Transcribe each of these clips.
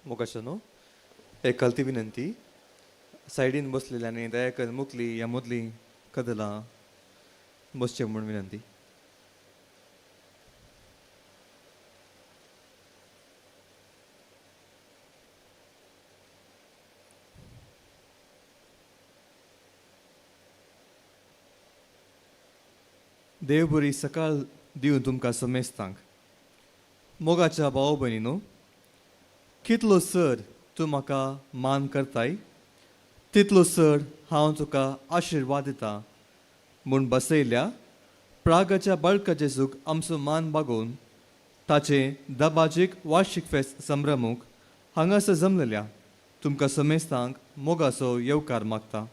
मोगाशानो, एक कलती विनंती. सायडीन बसलेल्यांनी दया करून मुकली या मदली कदलां बसचें म्हूण विनंती. देव बरी सकाळ दिवन तुमकां समेस्तांक. मोगाच्या भाव भयणीनो, कितलो सर तूं म्हाका मान करताय तितलो सर हांव तुका आशिर्वाद दिता म्हूण बसयल्या प्रागाच्या बाळका जेजूक आमचो मान बागोवन ताचें दबाजीक वार्शीक फेस्त संभ्रमूक हांगासर जमलेल्या तुमकां समेस्तांक मोगाचो येवकार मागता.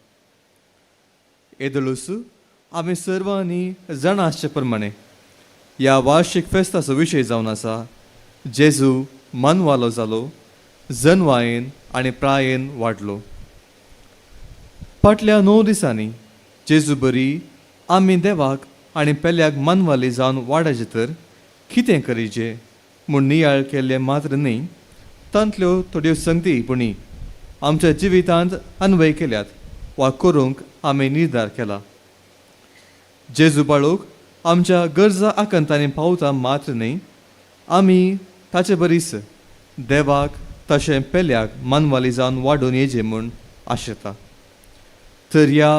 येदोळूस आमी सर्वांनी जाणा आसचे प्रमाणे ह्या वार्शीक फेस्ताचो विशय जावन आसा जेजू मानवालो जालो, जनवायेन आनी प्रायेन वाडलो. फाटल्या 9 दिसांनी जेजू बरी आमी देवाक आनी पेल्याक मानवाली जावन वाडायचें तर कितें करीचें म्हूण नियाळ केल्लें मात्र न्ही, तांतल्यो थोड्यो संगती पुणी आमच्या जिवितांत अन्वय केल्यात वा करूंक आमी निर्धार केला. जेजू बाळूक आमच्या गरजा आकांतांनी पावता मात्र न्ही, आमी ताचे बरीच देवाक तशें पेल्याक मानवाली जावन वाडून येजे म्हूण आशेता. तर ह्या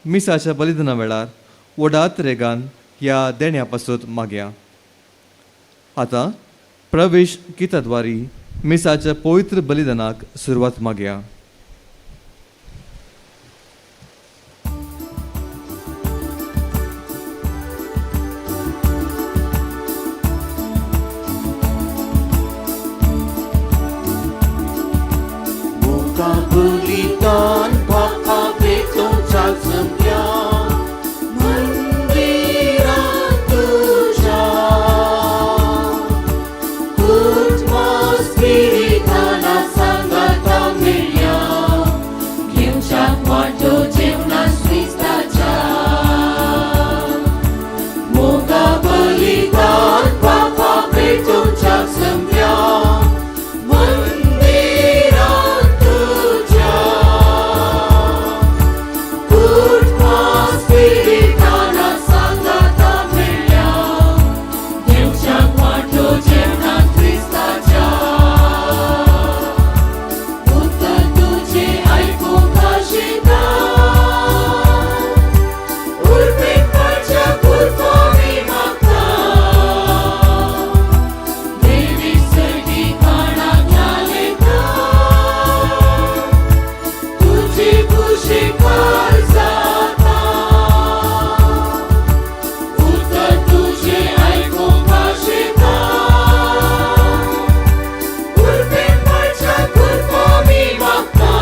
मिसाच्या बलिदाना वेळार व्हडात रेगान ह्या देण्या पासत मागया. आतां प्रवेश गिताद्वारी मिसाच्या पवित्र बलिदानाक सुरवात मागया. बलिदान बापा भेटोवच्या जमल्या मंदिरां तुज्या कुटुंब स्पिरिताना सांगाता मेळ्या घेवच्याक वांटो जेवणा स्विस्ताच्या मोगा बलिदान बापा भेटोवच्या जमल्या मंदिरां तुज्या कुटुंब स्पिरिताना सांगाता मेळ्या घेवच्याक वांटो जेवणा क्रिस्ताच्या उतर तुजें आयकूंक आशिता उर्बेक पडच्या कुरपांनी मागता देवी सर्गी काणाक लायता तुजी कुशीकार जाता उतर तुजें आयकूंक आशिता उर्बेक पडच्या कुरपांनी मागता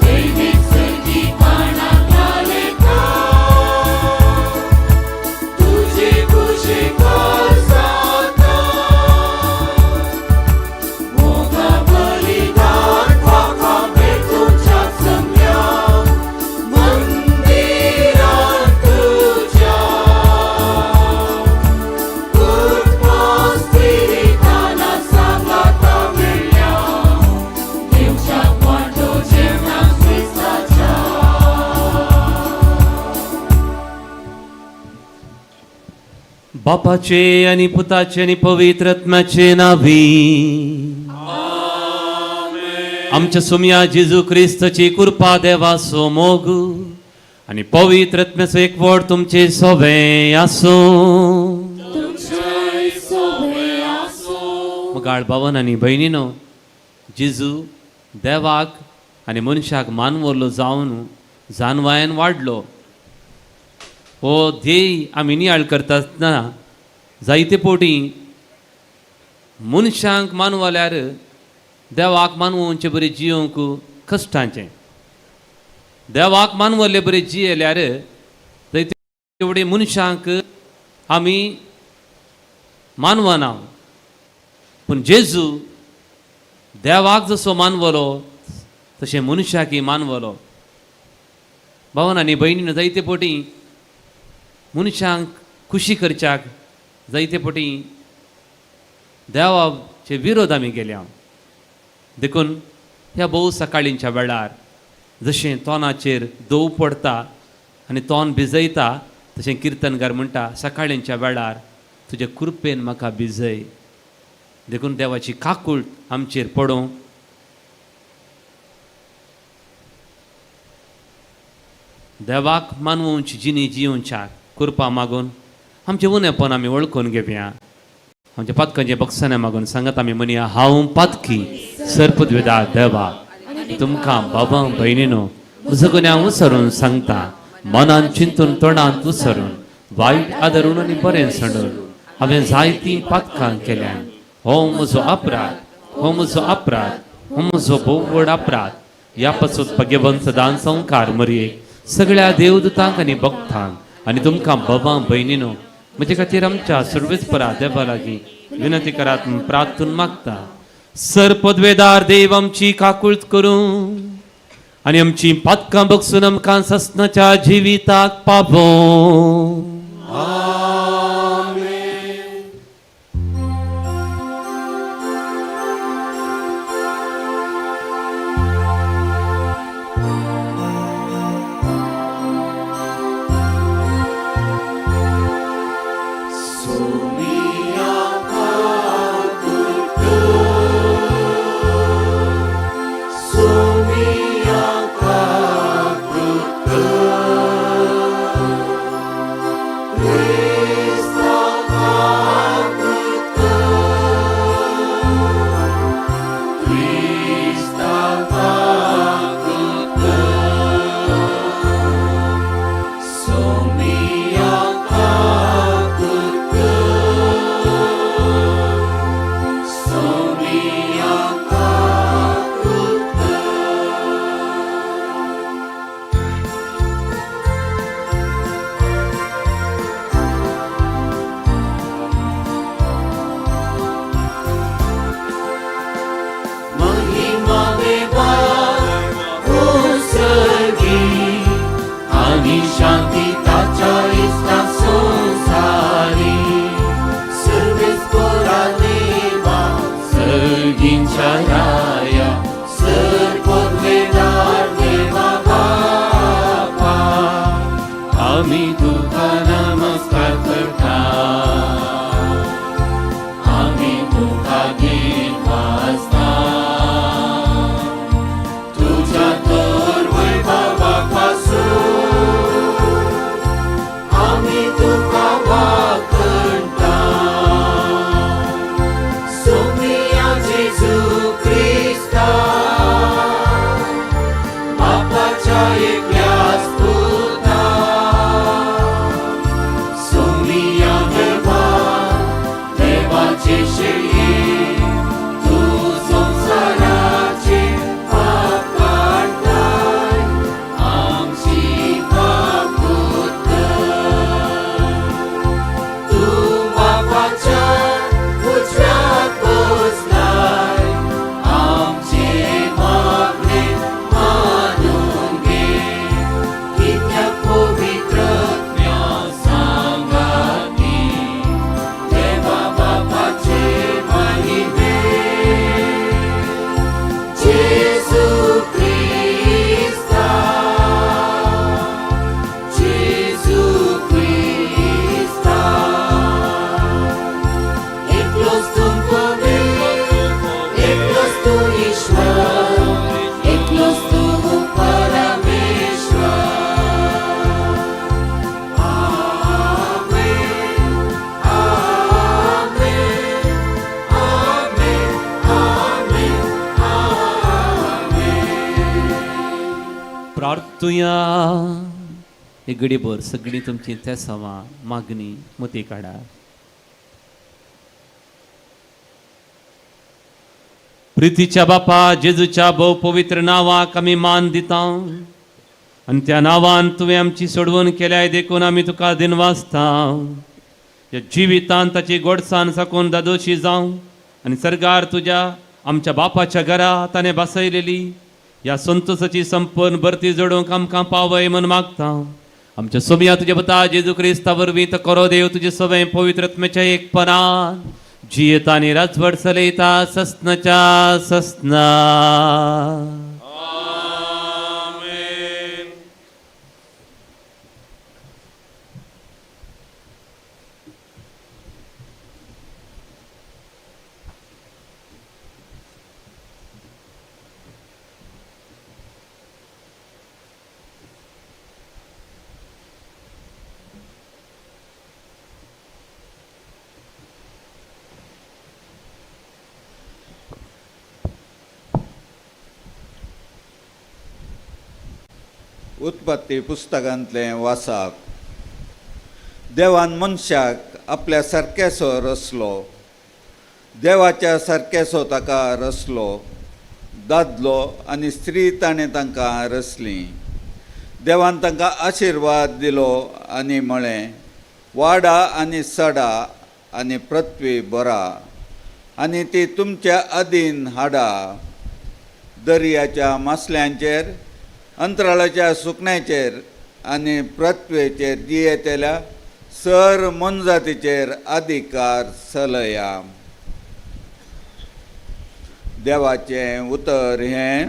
देवी सर्गी काणाक लायता तुजी कुशीकार जाता मोगा बलिदान बापा भेटोवच्या जमल्या मंदिरां तुज्या कुटुंब स्पिरिताना सांगाता मेळ्ळ्या घेवच्याक वांटो जेवणा क्रिस्ताच्या. बापाचे आणि पुताचे आणि पवित्र आत्म्याचे नावी आमच्या सुमया जेजू क्रिस्तची कृपा देवाचो मोग आणि पवित्र आत्म्याचो एकवट तुमचे सोबे आसूं. तुमच्याय सोबे आसूं. मगाळ भावन आनी भयणीनो, जेजू देवाक आनी मनशाक मानवल्लो जावन जानवायन वाडलो. हो ध्येय आमी नियाळ करता आसतना जायते पोटी मनशांक मानवल्यार देवाक मानवोवचे बरें जियोवंक कश्टांचें, देवाक मानवल्ले बरें जियेल्यार जायते एवढे मनशांक आमी मानवना. पूण जेजू देवाक जसो मानवलो तशें मनशाकय मानवलो. भावन आनी भयणीन, जायते पोटी मनशांक खुशी करच्याक जायते पटी देवा देवाचे विरोध आमी गेल्या. देखून ह्या भोव सकाळींच्या वेळार जशें तोंडाचेर दव पडता आनी तोंड भिजयता तशें किर्तनकार म्हणटा, सकाळींच्या वेळार तुजे कृपेन म्हाका भिजय. देखून देवाची काकूळ आमचेर पडूं. देवाक मानवची जिणी जियोवच्याक कृपा मागून आमचें उणेपण आमी वळखून घेवया. आमच्या पातकांचे बक्षाने मागून सांगत आमी म्हणया, हांव पातकी सर्पद्वेदा देवा, तुमकां बाबा भयणीनो म्हजो गुन्यांव उसरून सांगता, मनान चिंतून तोंडांत उसरून वायट आदरून आनी बरें सांडून हांवें जायतीं पातकां केल्यान. हो म्हजो अपराध, हो म्हजो अपराध, हो म्हजो भोव व्हड अपराध. ह्या पासून भगवंत सदां संवकार मरयेक सगळ्या देवदूतांक आनी भक्तांक आनी तुमकां बाबा भयणीनो म्हजे खातीर आमच्या सर्वेस्परा देवा लागीं विनंती करात प्रार्थून मागता. सर पदवेदार देव आमची काकूळत करूं आनी आमची पातकां बगसून आमकां ससनाच्या जिविताक पावों. महिमा देवा उसगी आणि शांती ताच्या इस्ता संसारी सर्वेस्परा देवा सर्गींच्या राया सर पदवेदार देवा बापा आमी तुका नमस्कार करता, आमी तुका गीत वाजता, तुझ्या तर वैभवापासून आमी तुका वाखणता. सोमिया जेजू क्रिस्ता बापाच्या एकल्याच पुता, सोमिया देवा देवाचे शेळये तू संसाराचे पाप काडताय आमची काकूत कर. तू बापाच्या उजव्याक बसलाय आमचे मागणे मानून घे, कित्याक पवित्र आत्म्या सांगाती देवा बापाचे महिमे. जेजू क्रिस्ता, जेजू क्रिस्ता, एकलोच तूं पवित्र, एकलोच तूं ईश्वर, एकलोच तूं परमेश्वर. आमेन, आमेन, आमेन, आमेन, आमेन. प्रार्थुया. एक घडीभर सगळीं तुमची तेसावां मागणी मोती काडा. प्रितीच्या बापा जेजूच्या भोव पवित्र नांवाक आमी मान दिता आनी त्या नांवान तुवें आमची सोडवण केल्याय देखून आमी तुका दिनवासता. ह्या जिवितान ताची गोडसाण साकून दादोशी जावं आनी सर्गार तुज्या आमच्या बापाच्या घरा ताणें बसयलेली ह्या संतोसाची संपन्न भरती जोडूंक आमकां पावय म्हूण मागता. आमच्या सोमया तुज्या पुता जेजू क्रिस्ता वरवीं तो करो देव तुजे सवय पवित्र आत्म्याच्या एकपणान जियेता आनी राजवट चलयता सस्नाच्या सस्ना. उत्पत्ती पुस्तकांतलें वासाप. देवान मनशाक आपल्या सारकेसो रचलो, देवाच्या सारकेसो ताका रचलो, दादलो आनी स्त्री ताणें तांकां रचलीं. देवान तांकां आशिर्वाद दिलो आनी म्हळें, वाडा आनी सडा आनी पृथ्वी भरा आनी ती तुमच्या अधीन हाडा. दर्याच्या मासल्यांचेर, अंतराळाच्या सुकण्याचेर आनी पृथ्वेचेर जियेतल्या सर मोनजातीचेर अधिकार चलया. देवाचें उतर हें.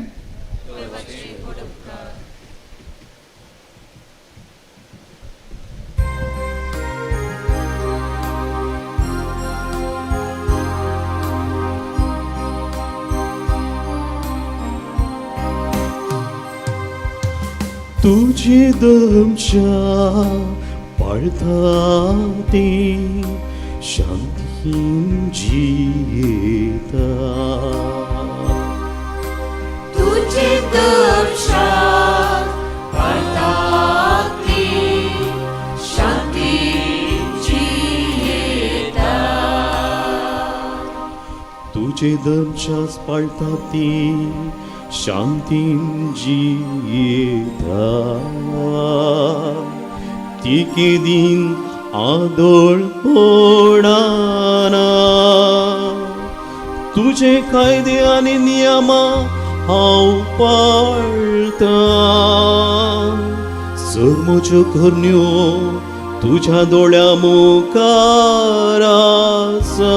तुझे दमशा पाळता ती शांतीन जियेता. तुझे दर्शन पाळता ती शांतीन जियेता. तुझे दमशास पाळता ती शांतीन जियेता. ती केदीन आदोळ पडना. तुझे कायदे आनी नियमां हांव पाळटा. सर म्हज्यो करण्यो तुज्या दोळ्या मुखार आसा.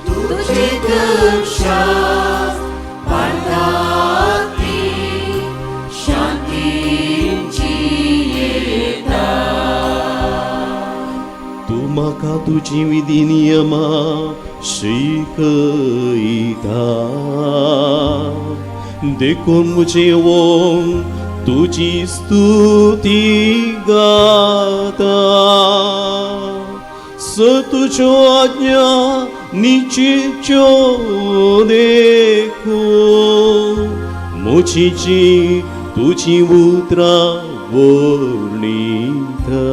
तुझे दर्शन पाळता ती शांतीन जियेता. तूं म्हाका तुजी विधी नियमां शिकयता, देखून म्हजें ओंग तुजी स्तुती गाता. स तुज्यो आज्ञा निचिच्यो देखून म्हजी जी तुजी उतरां वर्णिता.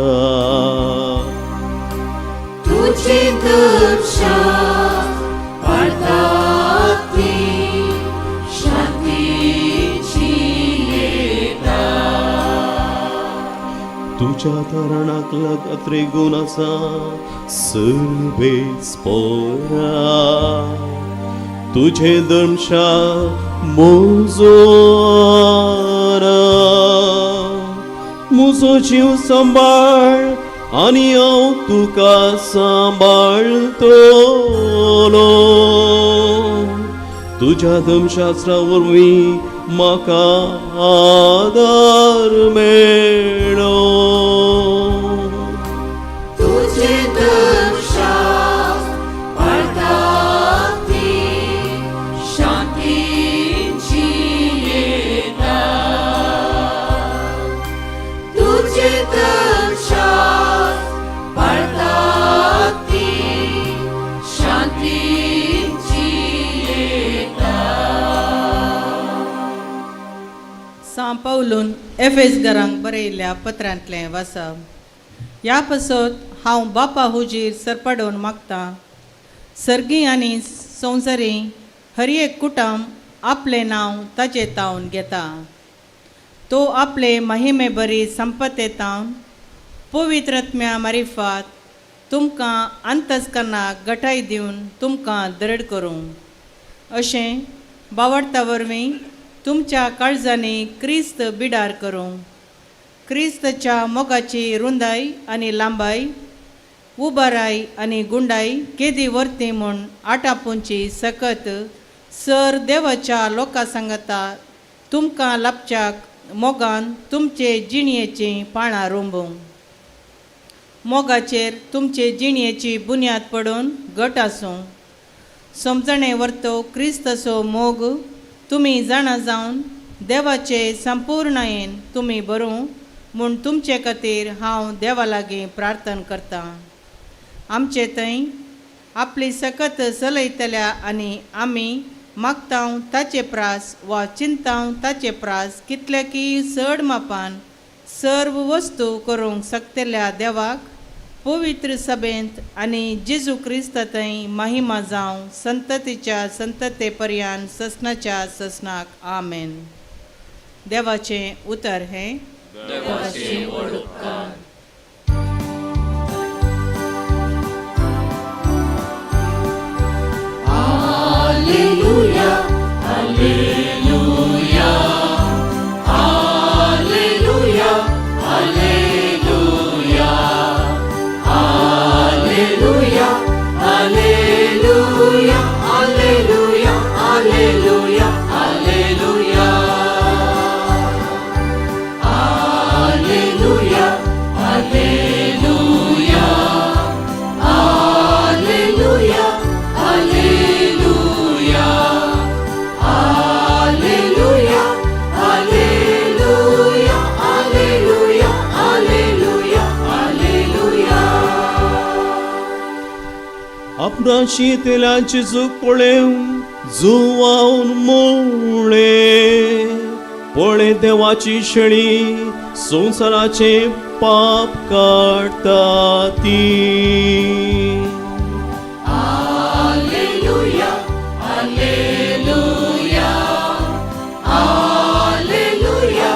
तुझे दर्शन पाळता ती शांतीन जियेता. तुज्या तारणाक लागत रेगून आसा सर्वेस पोरा. तुझे दमशा म्हजो आरा. म्हजो जीव सांबाळ आनी हांव तुका सांबाळटलो. तुज्या धर्मशास्त्रा वरवीं म्हाका आदार मेळो. तुझे दर्शन पाळता ती शांतीन जियेता. तुझे दर्शन पाळता ती शांतीन जियेता. सां पावलून एफेसगरांक बरयल्ल्या पत्रांतलें वाचप. ह्या पासत हांव बापा हुजीर सरपडून मागतां, सर्गी आनी संवसारी हर एक कुटुंब आपलें नांव ताचें तावन घेता. तो आपले महिमे बरी संपत्तेतावन पवित्र आत्म्या मारिफात तुमकां अंतस्करणाक गटाय दिवन तुमकां दृढ करूं. अशें बावडता वरवीं तुमच्या काळजांनी क्रिस्त बिडार करूं. क्रिस्तच्या मोगाची रुंदाय आनी लांबाय, उबाराय आनी गुंडाय केदी वर्ती म्हूण आटापुंची सकत सर देवाच्या लोकां सांगता तुमकां लापच्याक मोगान तुमचे जिणयेचीं पाळां रोंबूं. मोगाचेर तुमचे जिणयेची बुन्याद पडून घट आसूं. समजणे वर्तो क्रिस्ताचो मोग तुमी जाणा जावन देवाचे संपूर्णायेन तुमी बरूं म्हूण तुमचे खातीर हांव देवा लागीं प्रार्थना करतां. आमचे थंय आपली सकत चलयतल्या आनी आमी मागतांव ताचे प्रास वा चिंतांव ताचे प्रास कितले की चड मापान सर्व वस्तू करूंक शकतल्या देवाक पवित्र सभेंत आनी जेजू क्रिस्ता थंय महिमा जावं संततीच्या संतते पर्यान ससनाच्या ससनाक. आमेन. देवाचें उतर हें. Alleluia, Alleluia, Alleluia, Alleluia, Alleluia, Alleluia, Alleluia, Alleluia, Alleluia, Alleluia, Alleluia, Alleluia, Alleluia, Alleluia, Alleluia, Alleluia, Alleluia, Alleluia. आपणाशी तेलाची पळेव जुवावन मोळे पळे देवाची शेळी संवसाराचे पाप काडटा ती. Alleluia, Alleluia, Alleluia,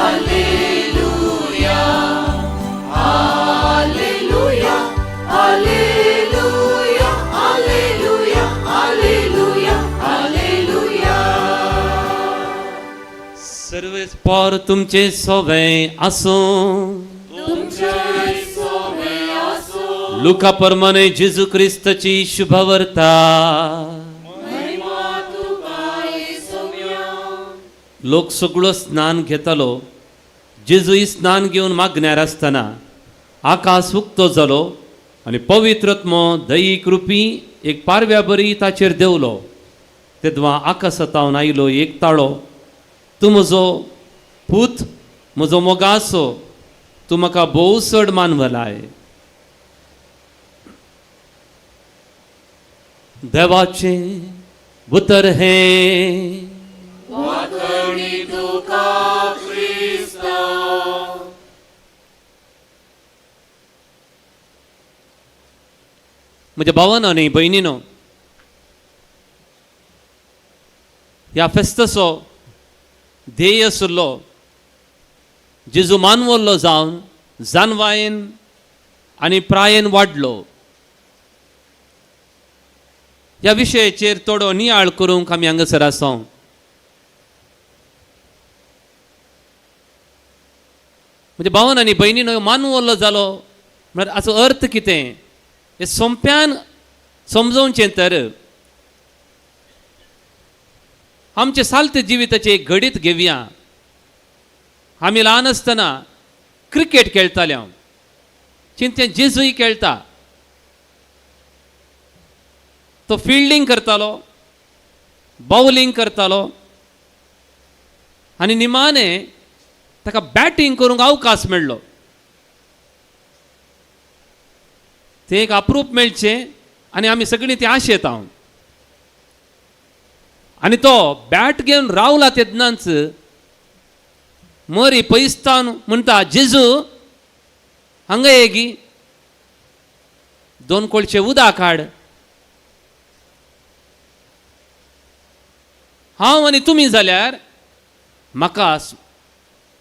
Alleluia, Alleluia, Alleluia, Alleluia, Alleluia, Alleluia. Sarves पोर तुमचे सोवे आसूं. लुका परमाने जेजू क्रिस्ताची शुभवर्ता. लोक सगळो स्नान घेतालो. जेजूय स्नान घेवन मागण्यार आसतना आकाश उक्तो जालो आनी पवित्रत्मो दयीक रुपी एक पारव्या बरी ताचेर देंवलो. तेदवा आकाशांत आयलो एक ताळो, तूं म्हजो पूत, म्हजो मोगासो, तूं म्हाका भोव चड मानवलाय. देवाचें उतर हें. म्हज्या भावानो आनी भयणीनो, ह्या फेस्ताचो ध्येय आशिल्लो जेजू मानवल्लो जावन जानवायेन आनी प्रायेन वाडलो. ह्या विशयाचेर थोडो नियाळ करूंक आमी हांगासर आसा. म्हज्या भावान आनी भयणीनो, मानवल्लो जालो म्हळ्यार हाचो अर्थ कितें हें सोंप्यान समजोवचें तर आमचे सालते जिविताचें एक घडीत घेवया. आमी ल्हान आसतना क्रिकेट खेळटाले. हांव चिंतें जेजूय खेळटा. तो फिल्डींग करतालो, बावलींग करतालो आनी निमाणे ताका बॅटींग करूंक अवकाश मेळ्ळो. तें एक अप्रूप मेळचें आनी आमी सगळीं ती आशेत हांव. आनी तो बॅट घेवन रावला तेन्नाच मरी पयसतान म्हणटा, जेजू हांगा येगी, दोन कोळशे उदक हाड. हांव आनी तुमी जाल्यार म्हाका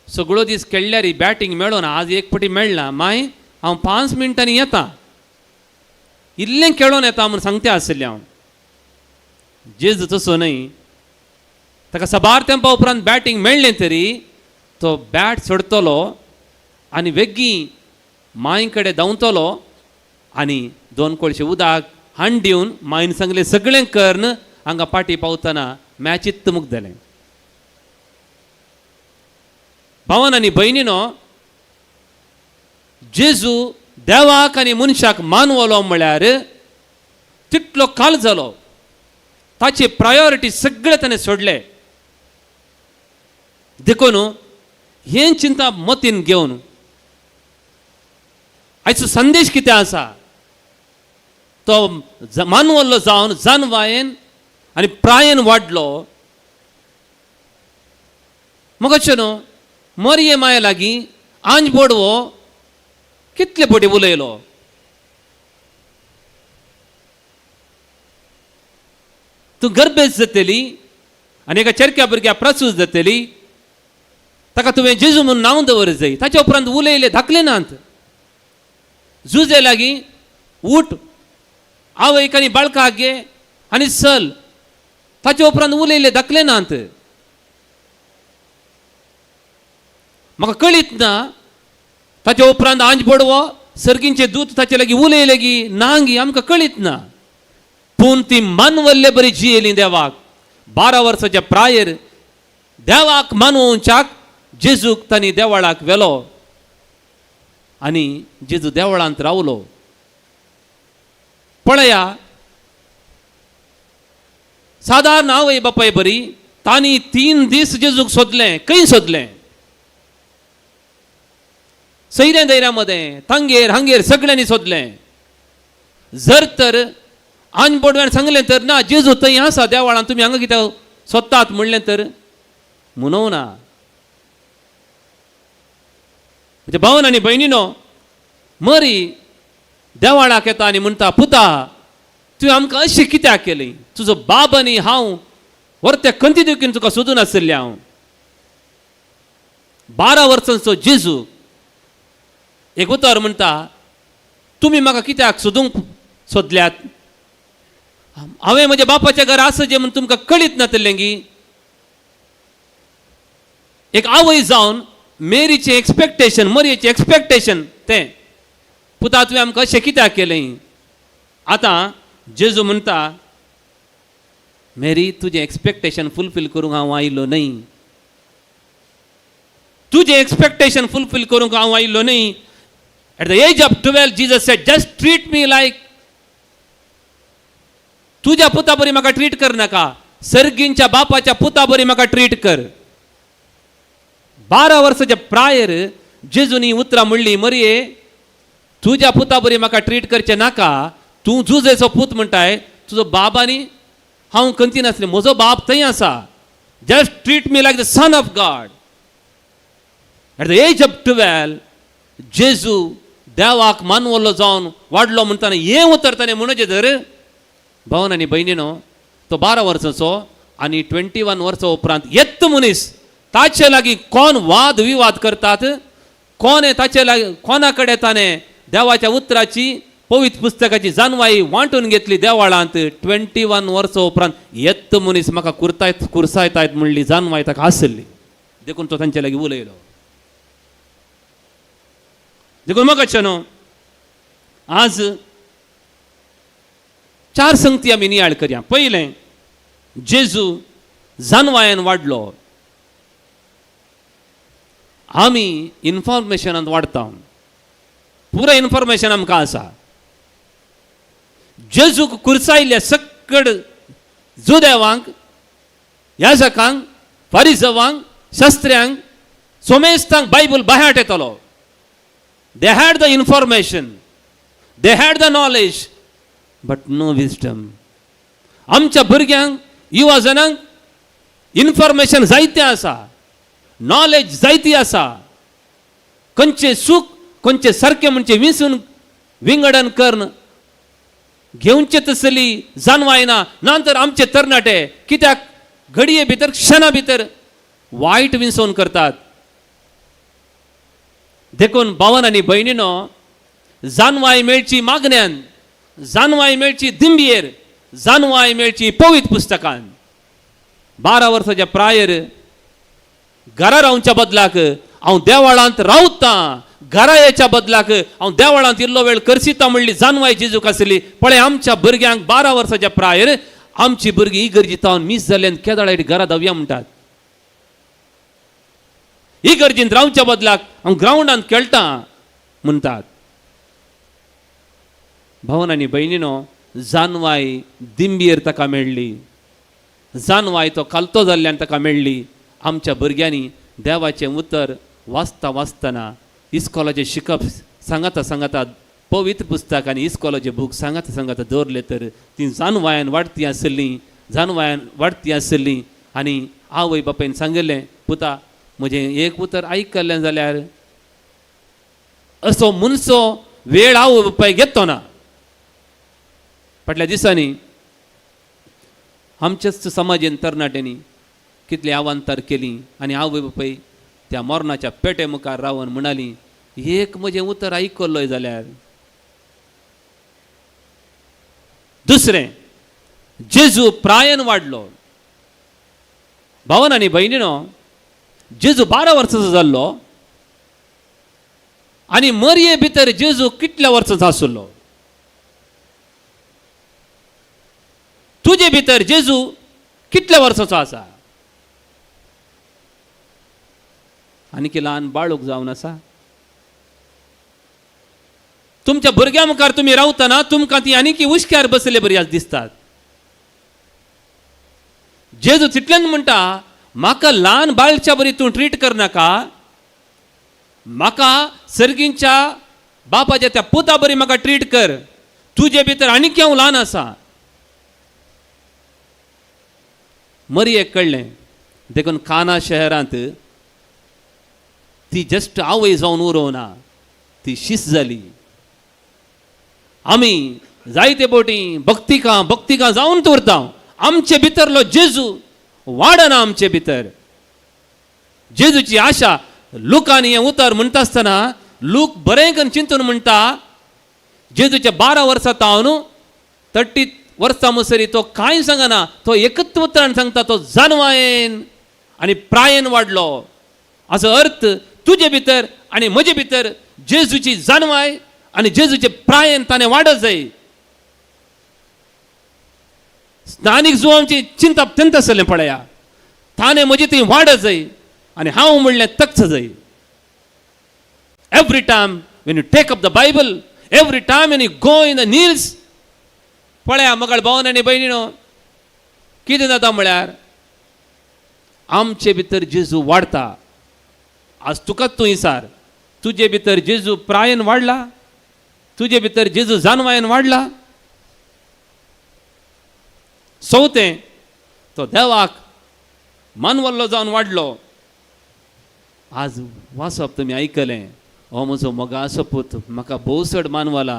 सगळो दीस खेळ्ळ्यार बॅटींग मेळना, आज एक फावटी मेळना, मागीर हांव 5 मिनटांनी येता, इल्लें खेळोन येता म्हूण सांगता आशिल्लें हांव. जेजू तसो न्हय, ताका साबार तेंपा उपरांत बॅटींग मेळ्ळें तरी तो बॅट सोडतलो आनी वेगीं मांय कडेन धांवतलो आनी दोन कोळशे उदक हाण दिवन मायन सांगलें सगळें करून हांगा पाटी पावतना मॅचीत मुगदलें. भावन आनी भयणीनो, जेजू देवाक आनी मनशाक मानवलो म्हळ्यार तितलो काल जालो, ताची प्रायोरिटी सगळें ताणें सोडलें. देखून हें चिंता मतीन घेवन आयचो संदेश कितें आसा, तो मानवल्लो जावन जानवायेन आनी प्रायेन वाडलो. मगचे न्हू मरये माये लागीं आंज बोडवो कितले पटी उलयलो. तूं गर्भेस जातली आनी एका चरक्या भुरग्या प्रसूस जातली, ताका तुवें जेजू म्हूण नांव दवर जाय. ताच्या उपरांत उलयले धाकले नात. जुजे लागीं उठ आवयक आनी बाळकाक घे आनी चल. ताच्या उपरांत उलयले धाकले नात. म्हाका कळीत ना ताच्या उपरांत आंज बोडवो सर्गींचे दूत ताचे लागीं उलयले गी ना गी आमकां कळीत ना. पूण ती मानवल्ले बरी जियेली देवाक. 12 वर्साच्या प्रायर देवाक मानवोवच्याक जेजूक तांणी देवळाक व्हेलो आनी जेजू देवळांत रावलो. पळया सादारण आवय बापाय बरी तांणी 3 दीस जेजूक सोदलें. खंय सोदलें? सैऱ्या दैऱ्या मदें तांगेर हांगेर सगळ्यांनी सोदलें. जर तर आंज बोडव्यान सांगलें तर ना जेजू थंय आसा देवळान, तुमी हांगा कित्याक सोदतात म्हणलें तर म्हणूं ना. म्हज्या भावन आनी भयणीनो, मरी देवाळाक येता आनी म्हणटा, पुता तुवें आमकां अशें कित्याक केलें? तुजो बाब आनी हांव व्हरत्या खंती देखून तुका सोदून आशिल्लें हांव. 12 वर्सांचो जेजू एक उतर म्हणटा, तुमी म्हाका कित्याक सोदूंक सोदल्यात? हांवें म्हज्या बापाच्या घरा आसा जें म्हूण तुमकां कळीत नातलें गी? एक आवय जावन मेरीचें एक्सपेक्टेशन, मरयेचें एक्सपेक्टेशन तें, पुता तुवें आमकां अशें कित्याक केलें? आतां जेजू म्हणटा, मेरी तुजें एक्सपेक्टेशन फुलफील करूंक हांव आयलो न्हय, तुजें एक्सपेक्टेशन फुलफील करूंक हांव आयलो न्हय. At the age of 12 Jesus said, just treat me like तुज्या पुता बरी म्हाका ट्रीट कर नाका, सर्गींच्या बापाच्या पुता बरी म्हाका ट्रीट कर. 12 वर्साच्या प्रायर जेजूनी उतरां म्हणली, मरये तुज्या पुता बरी म्हाका ट्रीट करचें नाका, तूं जुजेचो पूत म्हणटाय, तुजो बाब आनी हांव खंती नासलें, म्हजो बाप थंय आसा, just treat me like the son of God. At the age of 12 जेजू देवाक मानवल्लो जावन वाडलो म्हणटाना हें उतर ताणें म्हणचें तर भावन आनी भयणीनो, तो 12 वर्सांचो आनी 21 वर्सां उपरांत येत्त मनीस ताचे लागीं कोण वाद विवाद करतात, कोण ताचे लागीं कोणा कडेन ताणें देवाच्या उतराची पवित्र पुस्तकाची जानवाई वांटून घेतली देवाळांत. 21 वर्सां उपरांत येत्त मनीस म्हाका कुर्तायत कुर्सायतायत म्हणली जानवाय ताका आसली, देखून तो तांचे लागीं उलयलो. देखून म्हाका न्हू आज 4 संगती आमी नियाळ करया. पयलें, जेजू जानवायेन वाडलो. आमी इन्फॉर्मेशनांत वाडटा, पुरो इन्फॉर्मेशन आमकां आसा. जेजूक कुर्सायल्ल्या सक्कड जुदेवांक, याजकांक, फारिजवांक, शास्त्र्यांक, सोमेस्तांक बायबल बाह्याट येतलो. They had the information, they had the knowledge, but no wisdom. आमच्या भुरग्यांक, युवा जणांक इन्फॉर्मेशन जायतें आसा, नॉलेज जायती आसा, खंयचें सूख खंयचें सारकें म्हणचें विंचून विंगडन करून घेवचें तसली जाणवाय ना. ना तर आमचे तरणाटे कित्याक घडये भितर क्षणा भितर वायट विंचोवन करतात. देखून भावन आनी भयणीनो, जानवाय मेळची मागण्यान, जानवाय मेळची दिंबियेर, जानवाय मेळची पवित्र पुस्तकान. 12 वर्साच्या प्रायर घरा रावच्या बदलाक हांव देवाळांत रावतां. घरा येच्या बदलाक हांव देवळांत इल्लो वेळ करसिता म्हणली जानवाय जेजूक आसली. पळय आमच्या भुरग्यांक 12 वर्साच्या प्रायर आमची भुरगीं इगर्जी तावन मीस जाल्ल्यान केदाळ घरा धांवया म्हणटात. इगर्जींत रावच्या बदलाक हांव ग्रावंडांत खेळटा म्हणटात. भावन आनी भयणीनो, जानवाय दिंबीर ताका मेळ्ळी, जानवाय तो खालतो जाल्ल्यान ताका मेळ्ळी. आमच्या भुरग्यांनी देवाचें उतर वाचता वाचतना इस्कॉलाचें शिकप सांगाता सांगाता पवित्र पुस्तक आनी इस्कॉलाचें बूक सांगाता सांगाता दवरले तर ती जानवायान वाडती आसली, जानवायान वाडती आसली. आनी आवय बापायन सांगिल्लें, पुता म्हजें एक उतर आयकल्लें जाल्यार असो मनसो वेळ आवय बापाय घेतो ना. फाटल्या दिसांनी आमच्याच समाजेन तरणाट्यांनी कितली आवांतर केली आनी आवय बापाय त्या मरणाच्या पेटे मुखार रावन म्हणाली, एक म्हजें उतर आयकल्लोय जाल्यार. दुसरें, जेजू प्रायन वाडलो. भावन आनी भयणीनो, जेजू 12 वर्सांचो जाल्लो आनी मरये भितर जेजू कितल्या वर्सांचो आसलो? तुजे भितर जेजू कितल्या वर्सांचो आसा? आनी ल्हान बाळूक जावन आसा. तुमच्या भुरग्यां मुखार तुमी रावतना तुमकां ती आनीक हुस्क्यार बसले बरी आज दिसतात. जेजू तितल्यान म्हणटा, म्हाका ल्हान बाळच्या बरी तूं ट्रीट करनाका, म्हाका सर्गींच्या बापाच्या त्या पुता बरी म्हाका ट्रीट कर. तुजे भितर आनीक हांव ल्हान आसा. मरियेक कळ्ळें, देखून काना शहरांत ती जस्ट आवय जावन उरोवना, ती शीस जाली. आमी जायते बोटी भक्तिकां भक्तिकां जावन उरता, आमचे भितरलो जेजू वाडना. आमचे भितर जेजूची आशा. लुकान हें उतर म्हणटा आसतना लूक बरें करून चिंतून म्हणटा, जेजूच्या 12 वर्सां तावन 30 वर्सां मुसरी तो कांय सांगना, तो एकच उतरान सांगता, तो जानवायेन आनी प्रायेन वाडलो. हाचो अर्थ तुजे भितर आनी म्हजे भितर जेजूची जानवाय आनी जेजूचे प्रायेन ताणें वाडत जाय. स्थानीक जुवांची चिंता त्यंत आसलें पळया, ताणें म्हजी ती वाडत जाय आनी हांव म्हणलें तक्च जाय. Every time when you take up the Bible, every time when you go in the kneels, पळया मगळ भावन आनी भयणीनो, कितें जाता म्हळ्यार आमचे भितर जेजू वाडता. आज तुकाच तूं विचार, तुजे भितर जेजू प्रायेन वाडला? तुजे भितर जेजू जानवायेन वाडला? चवथें, तो देवाक मानवल्लो जावन वाडलो. आज वाचप तुमी आयकलें, हो म्हजो मोगाचो पूत म्हाका भोव चड मानवला.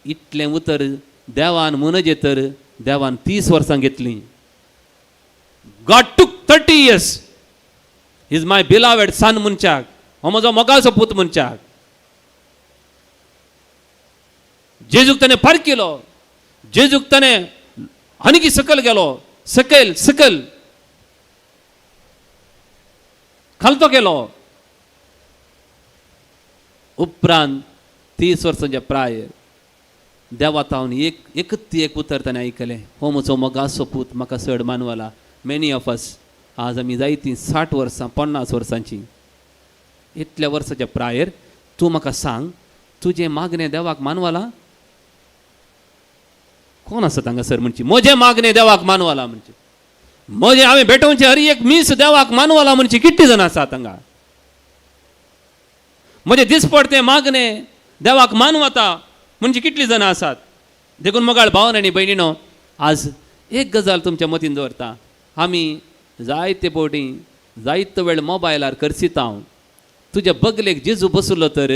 इतलें उतर देवान म्हणजें तर देवान 30 वर्सां घेतलीं. God took 30 years. Is my beloved son म्हणच्याक, हो म्हजो मोगाचो पूत म्हणच्याक. जेजूक ताणें पारकिलो, जेजूक ताणें आनीक सकयल गेलो, सकयल सकयल खालतो केलो. उपरांत 30 वर्सांच्या प्राय देवा तावन एक एकच एक उतर ताणें आयकलें, हो म्हजो मोगाचो पूत म्हाका चड मानवला. मेनी ऑफ अस आज आमी जायतीं 60 वर्सां 50 वर्सांची. इतल्या वर्साच्या प्रायर तूं म्हाका सांग, तुजें मागणें देवाक मानवला? कोण आसा हांगासर म्हणची म्हजें मागणें देवाक मानवला म्हणचे? म्हजें हांवें भेटोवचें हर एक मीस देवाक मानवला म्हणची कितली जाणां आसात हांगा? म्हजें दिसपडतें मागणें देवाक मानवता म्हणजे कितली जाणां आसात? देखून मोगाळ भावन आनी भयणीनो, आज एक गजाल तुमच्या मतीन दवरता, आमी जायते फावटी जायतो वेळ मोबायलार करसिता. हांव तुज्या बगलेक जेजू बसलो तर,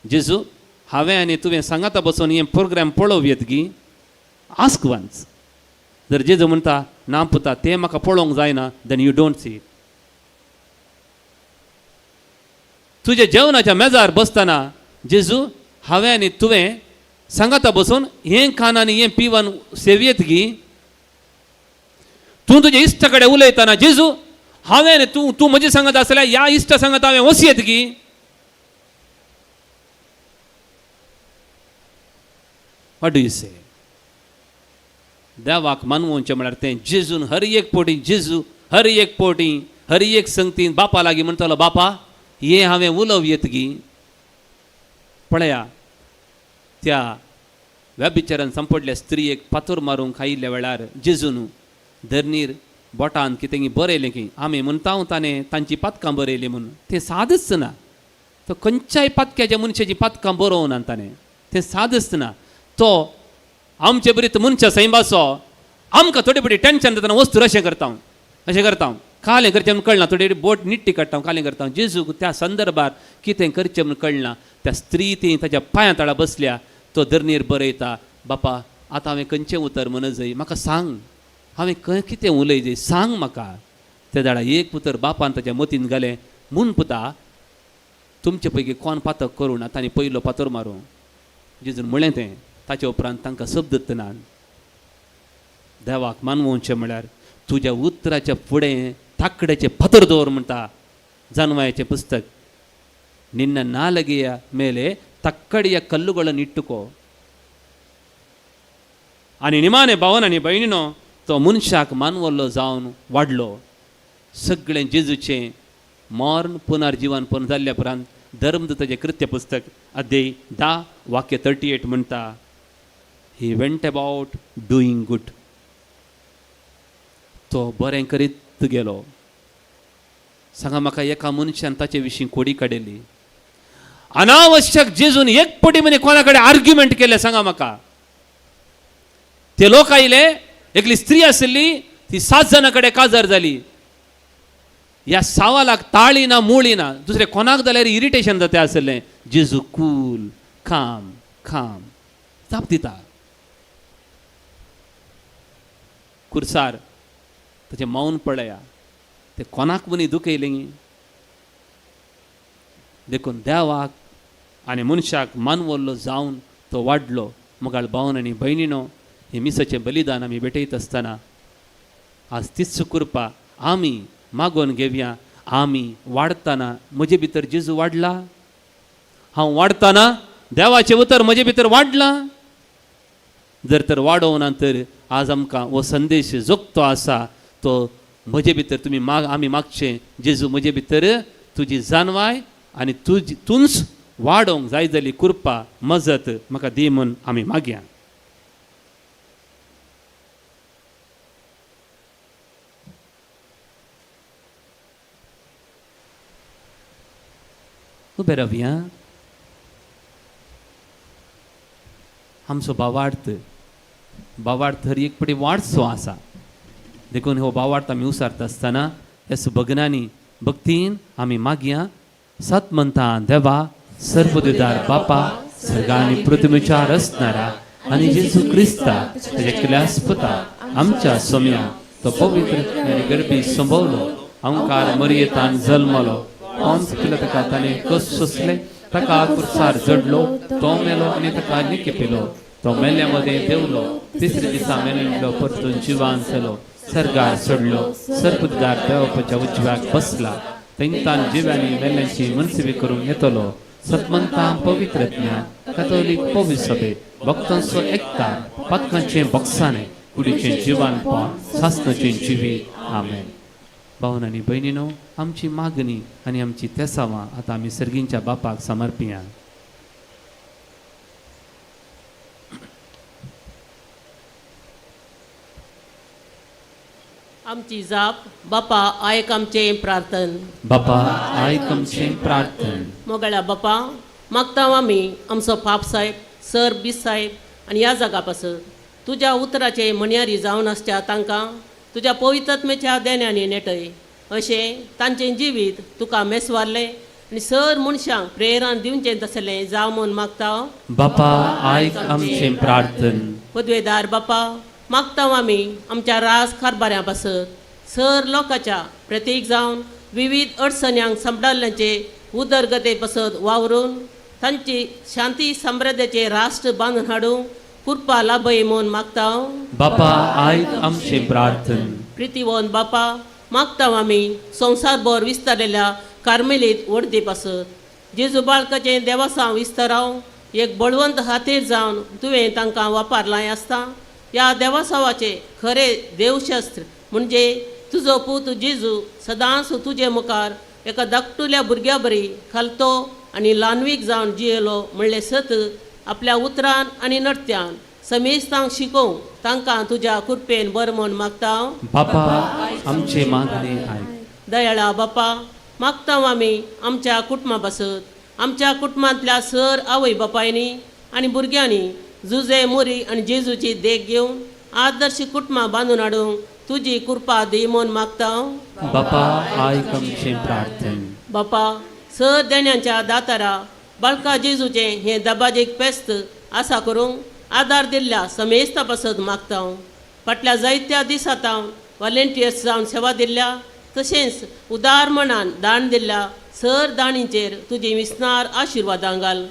जेजू हांवें आनी तुवें सांगाता बसून हें प्रोग्राम पळोवयेत गी? Ask once. जर जेजू म्हणटा ना पुता तें म्हाका पळोवंक जायना, then you don't see it. तुज्या जेवणाच्या मेजार बसतना जेजू हांवें आनी तुवें सांगाता बसून हें खान आनी हें पिवन सेवयेत गी? तूं तुज्या इश्टा कडेन उलयतना जेजू हांवें आनी तूं तूं म्हजें सांगत आसल्यार ह्या इश्टा सांगत हांवें वसयेत गी? What do you say? देवाक मानवोवचें म्हळ्यार तें जेजून हर एक पोटी, जेजू हर एक पोटी हर एक संगतीन बापा लागीं म्हणटालो, बापा हें हांवें उलोवं येत गी. पळया त्या व्यभिचारान सांपडल्या स्त्रियेक फातोर मारूंक आयिल्ल्या वेळार जेजून धरणीर बोटान कितें बरयलें की आमी म्हणटा ताणें तांची पातकां बरयली म्हणून. तें सादच ना. तो खंयच्याय पातक्याच्या मनशाची पातकां बरोवना ताणें, तें सादच ना. तो आमचे बरी मनशा सैंबाचो आमकां थोडे थोडी टेंशन जातना वस्तू अशें करता, अशें करता, कालें करचें म्हूण कळना, थोडे बोट निट्टी काडटा, कालें करता. जेजूक त्या संदर्भार कितें करचें म्हूण कळना. त्या स्त्री ती ताच्या पांयां तळा बसल्या, तो धरणीर बरयता, बापा आतां हांवें खंयचें उतर म्हणत जाय, म्हाका सांग, हांवें खंय कितें उलय जाय, सांग म्हाका. ते दाडा एक उतर बापान ताच्या मतीन घालें, म्हूण पुता तुमचे पैकी कोण पातक करूं ना तांणी पयलो फातर मारूं. जेजून म्हणलें तें. ताचे उपरांत तांकां शब्द ना. देवाक मानवोवचें म्हळ्यार तुज्या उतराच्या फुडें ताकड्याचें फातर दवर म्हणटा जानवायाचें पुस्तक. ನಿನ್ನ ನಾಲಗೆಯ ಮೇಲೆ ತಕ್ಕಡಿಯ ಕಲ್ಲುಗಳನ್ನು ಇಟ್ಟುಕೋ. आनी निमाणे भावन आनी भयणीनो तो मनशाक मानवल्लो जावन वाडलो. सगळें जेजूचें मर्ण पुनर्जिवन पुन जाल्ल्या उपरांत धर्मदूताचें कृत्य पुस्तक अध्याय 10 वाक्य 38 म्हणटा, he went about doing good. तो बरें करीत गेलो. सांगा म्हाका, एका मनशान ताचे विशीं कोडी काडिल्ली अनावश्यक. जेजून एक पटी म्हणे कोणा कडेन आर्ग्युमेंट केलें सांगा म्हाका. ते लोक आयले, एकली स्त्री आशिल्ली, ती 7 जाणां कडेन काजार जाली. ह्या सावालाक ताळी ना मुळी ना, दुसरे कोणाक जाल्यार इरिटेशन जाता आसलें. जेजू कूल काम काम जाप दिता. कुर्सार ताचें मौन पळया, ते कोणाक म्हणी दुखयलें. देखून देवाक आनी मनशाक मानवल्लो जावन तो वाडलो. मोगाळ भावन आनी भयणीनो, हें मिसाचें बलिदान आमी भेटयत आसतना आज तीच कृपा आमी मागोवन घेवया. आमी वाडटना म्हजे भितर जेजू वाडला, हांव वाडटना देवाचें उतर म्हजे भितर वाडलां. जर तर वाडोवना तर आज आमकां हो संदेश जोगतो आसा तो म्हजे भितर तुमी माग, आमी मागचें, जेजू म्हजे भितर तुजी जानवाय आनी तुजी तूंच वाडोवंक जाय जाली कृपा मजत म्हाका दी म्हूण आमी मागया. उबे रावया. आमचो भावार्थ, भावार्थ हर एक पटी वाडसो आसा. देखून हो भावार्थ आमी उसारता आसतना ह्या सुभगनांनी भक्तीन आमी मागया. सत म्हणटा, देवा सर्वदिदार बापा, सर्गा आनी पृथ्वीच्या रचणारा आनी जेजू क्रिस्ता ताच्या क्लासपता आमच्या सोम्या, तो पवित्र आनी गरबी संभवलो, अंकार मरियेतान जल्मलो, कोण केलो ताका ताणें कस सोंसले, ताका कुर्सार जडलो, तो मेलो आनी ताका निकेपिलो, तो मेल्या मदें देवलो, तिसऱ्या दिसा मेलेलो परतून जिवान जालो, सर्गार सोडलो, सर्पदार देवपाच्या उजव्याक बसला, थंयतान जिव्यांनी मेल्यांची मनसेवी करूंक येतलो. सतमंतां पवित्र ज्ञान कथोलीक पवित्र सभे भक्तांचो एकतार पातकांचें बक्षाणें कुडीचें जिवानपण सासणाचें जिवीत. आमेन. भावन आनी भयणीनो, आमची मागणी आनी आमची तेसावां आतां आमी सर्गींच्या बापाक समर्पिया. आमची जाप, बापा आयक आमचें प्रार्थन. बापा आयक आमचें प्रार्थन. मोगळ्या बापा, मागता आमी आमचो पाप साहेब सर बीस साहेब आनी ह्या जागा पासत तुज्या उतराचे म्हणयारी जावन आसच्या तांकां तुज्या पवित्रत्मेच्या देण्यांनी नेटय, अशें तांचें जिवीत तुका मेसवारलें आनी सर मनशांक प्रेरण दिवचें तसलें जावं म्हूण मागता. बापा आयक आमचें प्रार्थन. पदवेदार बापा, मागता आमी आमच्या राज कारभाऱ्यां पासत सर लोकांच्या प्रतीक जावन विविध अडचण्यांक सांपडल्यांचे उदरगते पासत वावरून तांची शांती समृद्धीचे राष्ट्र बांदून हाडूंक कृपा लाभय म्हूण मागता. बापा आयक आमचें प्रार्थन. प्रितीवन बापा, मागता आमी संवसारभर विस्तारलेल्या कार्मेलीत वडदी पासत जेजू बाळकाचें देवासांव विस्ताराव एक बळवंत हातीर जावन तुवें तांकां वापरलां आसता ह्या देवासावाचें खरें देवशस्त्र म्हणजे तुजो पूत जेजू सदांच तुजे मुखार एका धाकटुल्या भुरग्या बरी खालतो आनी ल्हानवीक जावन जियेलो म्हणलें सत आपल्या उतरान आनी नृत्यान समेस्तांक शिकोवंक तांकां तुज्या कृपेन बरें म्हूण मागता हांव. बापा आमचे मागणे आयक. दयाळा बापा मागता आमी आमच्या कुटुंबा पासत आमच्या कुटुंबांतल्या सर आवय बापायनी आनी भुरग्यांनी जुजे मोरी आनी जेजूची देख घेवन आदर्श कुटुंबां बांदून हाडूंक तुजी कृपा दी म्हूण मागता हांव. बापा आयक आमचें प्रार्थन. बापा सर देण्यांच्या दातारा बाळका जेजूचें हें दबाजीक पेस्त आसा करूंक आदार दिल्ल्या समेस्ता पासत मागता हांव. फाटल्या जायत्या दिसांत हांव वॉलेंटियर्स जावन सेवा दिल्ल्या तशेंच उदार मनान दान दिल्ल्या सर दाणींचेर तुजी विस्नार आशिर्वादां घाल.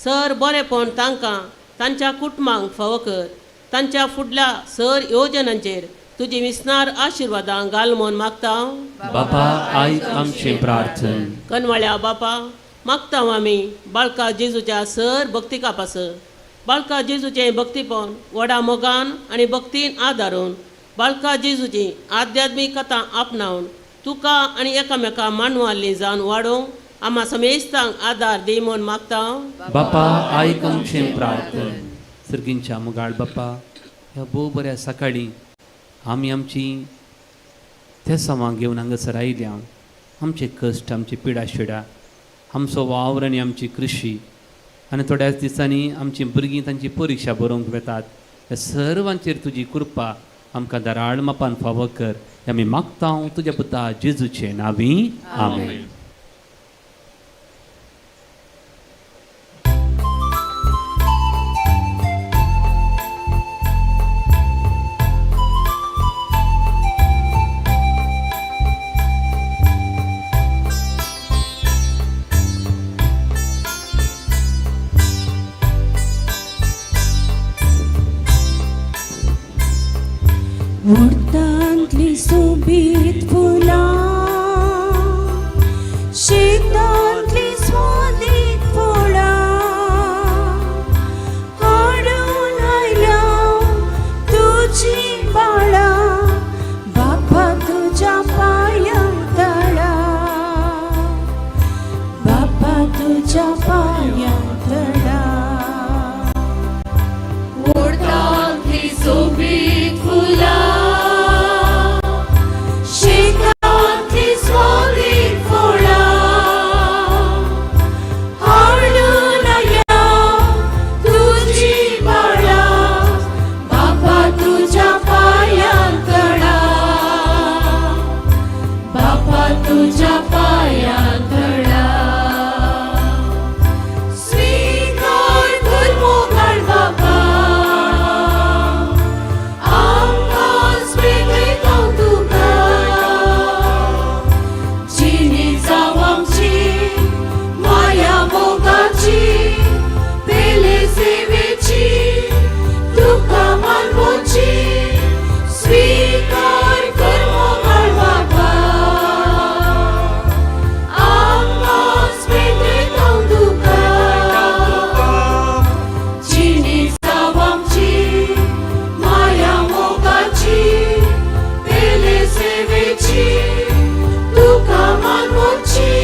सर बरेंपण तांकां तांच्या कुटुंबांक फावो कर. तांच्या फुडल्या सर योजनांचेर तुजी विस्नार आशिर्वादां घाल म्हूण मागता हांव. बापा आयक आमचें प्रार्थन. कनवाळ्या बापा मागता आमी बाळका जेजूच्या सर भक्तिका पासत बाळका जेजूचें भक्तीपण व्हडा मोगान आनी भक्तीन आदारून बाळका जेजूची आध्यात्मीक कथा आपणावन तुका आनी एकामेका मानवाली जावन वाडोवंक आमा समेस्तांक आदार दी म्हूण मागता हांव. बापा आयक आमचें प्रार्थन. सर्गींच्या मुगाळ बापा ह्या भोव बऱ्या सकाळीं आमी आमची तेसांवां घेवन हांगासर आयल्या. आमचे कश्ट आमची पिडा शिडा आमचो वावर आनी आमची कृशी आनी थोड्याच दिसांनी आमची भुरगीं तांची परिक्षा बरोवंक वेतात. ह्या सर्वांचेर तुजी कृपा आमकां दराळ मापान फावो कर. आमी मागता तुज्या पुता जेजूचे नांवी. आमेन. उडतांतली सोबीत फुलां शेतांतली स्वादीक फळां हाडून आयल्या तुजी बाळा बापा तुज्या पांया तळा बापा तुज्या पांया तळा. ओडतांतली सोबीत फुलां शेतांतली स्वादीक फळां हाडून आयल्या तुजी बाळा बापा तुज्या पांया तळा बापा तुज्या पांया तळा. स्वीकार कर मोगाळ बापा आमकां भेटयता तुका जिणी जावं आमची माया मोगाची पेले सेवेची तुका मानवची. स्वीकार कर मोगाळ बापा आमकां भेटयता तुका जिणी जावं आमची माया मोगाची पेले सेवेची तुका मानवची.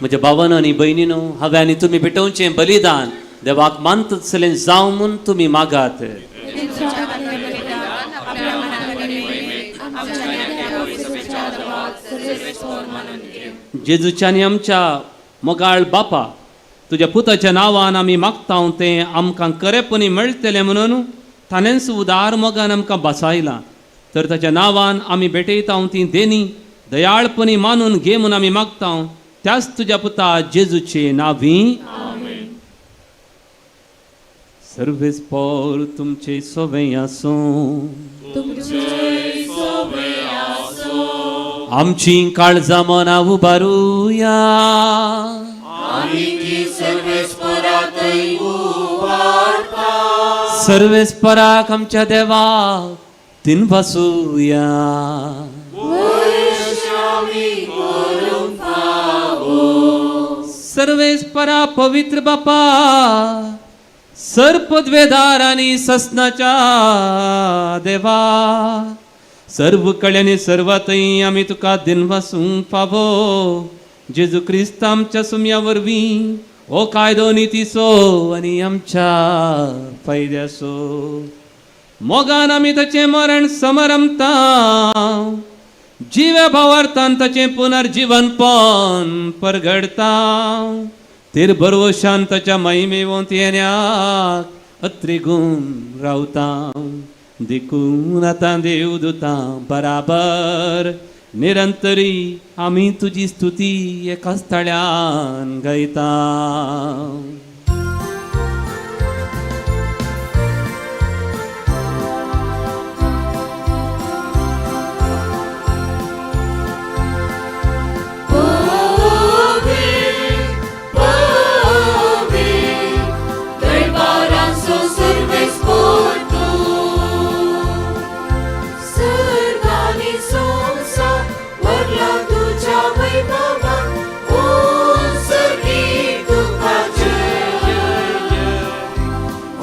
म्हज्या भावानो आनी भयणीनो हांवें आनी तुमी भेटोवचें बलिदान देवाक मानतलें जावं म्हूण तुमी मागात. जेजूच्या आनी आमच्या मोगाळ बापा तुज्या पुताच्या नांवान आमी मागता तें आमकां खरेपणी मेळटलें म्हणून ताणेंच उदार मोगान आमकां बसायलां. तर ताच्या नांवान आमी भेटयता ती देणी दयाळपणी मानून घे म्हूण आमी मागता त्याच तुज्या पुता जेजूचे नांवी. सर्वेस पोर तुमचे सोवे आसूं. आमची काळजां मनां उबारुया. सर्वेस्पराक आमच्या देवाक तीन वासुया. सर्वेस्परा पवित्र बापा, सर्पद्वेदार आनी ससनाच्या देवा, सर्व कड्यानी सर्वातय आमी तुका दिनवासूंक फावो जेजू क्रिस्त आमच्या सुम्या वरवीं हो कायदो नितीचो आनी आमच्या फायद्याचो. मोगान आमी ताचें मरण समरमता, जिव्या भावार्थान ताचें पुनर्जीवनपण परगडता, तेर बरवशान ताच्या महिमेवंत येण्याक अत्रिगून रावता. देखून आतां देवदूतां बराबर निरंतरी आमी तुजी स्तुती एकाच ताळ्यान गायता. दरबारांचो सर्वेस पोरतू, सर्गानी संवसार भरला तुज्या वैभवान, उत्सर्गी तुका जय,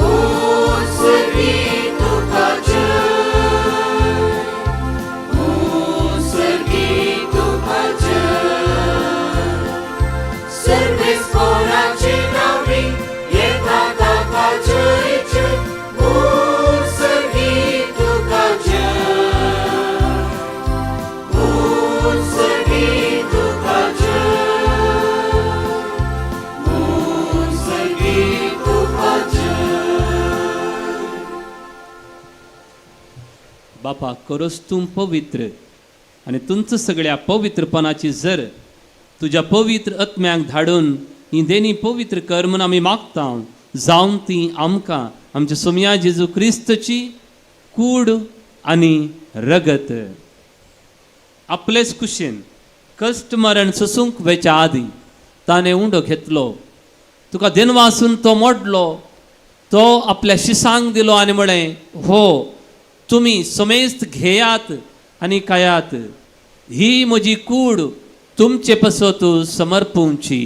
उत्सर्गी तुका जय, उत्सर्गी तुका जय. सर्वेस पोराचे नावी येता ताका जय जय, उत्सर्गी तुका जय, उत्सर्गी तुका जय, उत्सर्गी तुका जय. बापा, करोस तूं पवित्र आनी तुमचं सगळ्या पवित्रपणाची जर तुज्या पवित्र आत्म्याक धाडून ही देणी पवित्र कर म्हूण आमी मागता, जावन ती आमकां आमच्या सोमया जेजू क्रिस्तची कूड आनी रगत. आपलेच कुशीन कश्ट मरण सोसूंक वेच्या आदीं ताणें उंडो घेतलो, तुका देनवासून तो मोडलो, तो आपल्या शिसांक दिलो आनी म्हळें, हो तुमी समेस्त घेयात आनी खायात, ही म्हजी कूड तुमचे पसत समर्पूंची.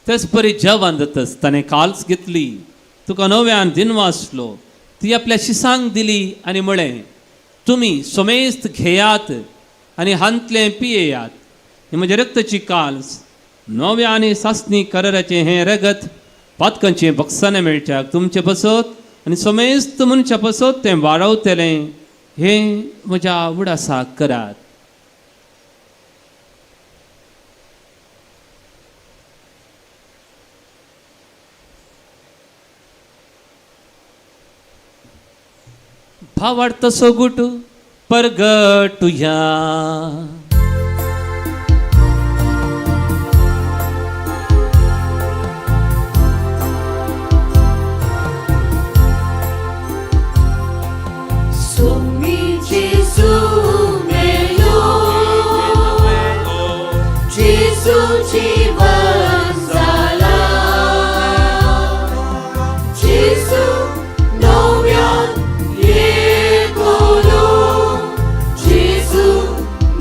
तेच परी जेवण जातच ताणें काल्स घेतली, तुका नव्यान दिनवासलो, ती आपल्या शिसांक दिली आनी म्हळें, तुमी समेस्त घेयात आनी हांतलें पियेयात, ही म्हज्या रक्ताची काल्स, नव्या आनी सासणी कराराचें हें रगत पातकांचें बक्षाणें मेळच्याक तुमचे पसत आनी समेस्त मनशा पसत तें वाडवतलें, हें म्हज्या उडासाक करात. भावार्थ सोगुट परगटुया. सुमी जेजू मेलो, जेजू जीवन जाला, जेजू नव्यान येतलो, जेजू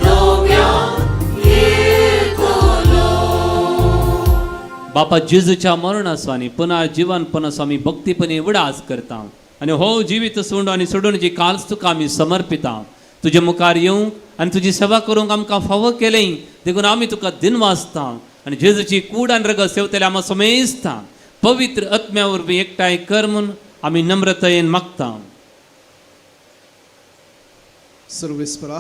नव्यान येतलो. बापा, जेजूच्या मरणाचो आनी पुनः जिवनपणाचो आमी भक्तीपणी उडास करता आनी हो जिवीत सोंड आनी सोडून काल्स तुका आमी समर्पिता. तुजे मुखार येवंक आनी तुजी सेवा करूंक आमकां फावो केलें देखून आमी तुका दिनवासता आनी जेजूची कूड आनी रगत सेवतले आमकां समेजता. पवित्र आत्म्या वरवीं एकठांय कर म्हूण आमी नम्रतायेन मागता. सर्वेस्परा,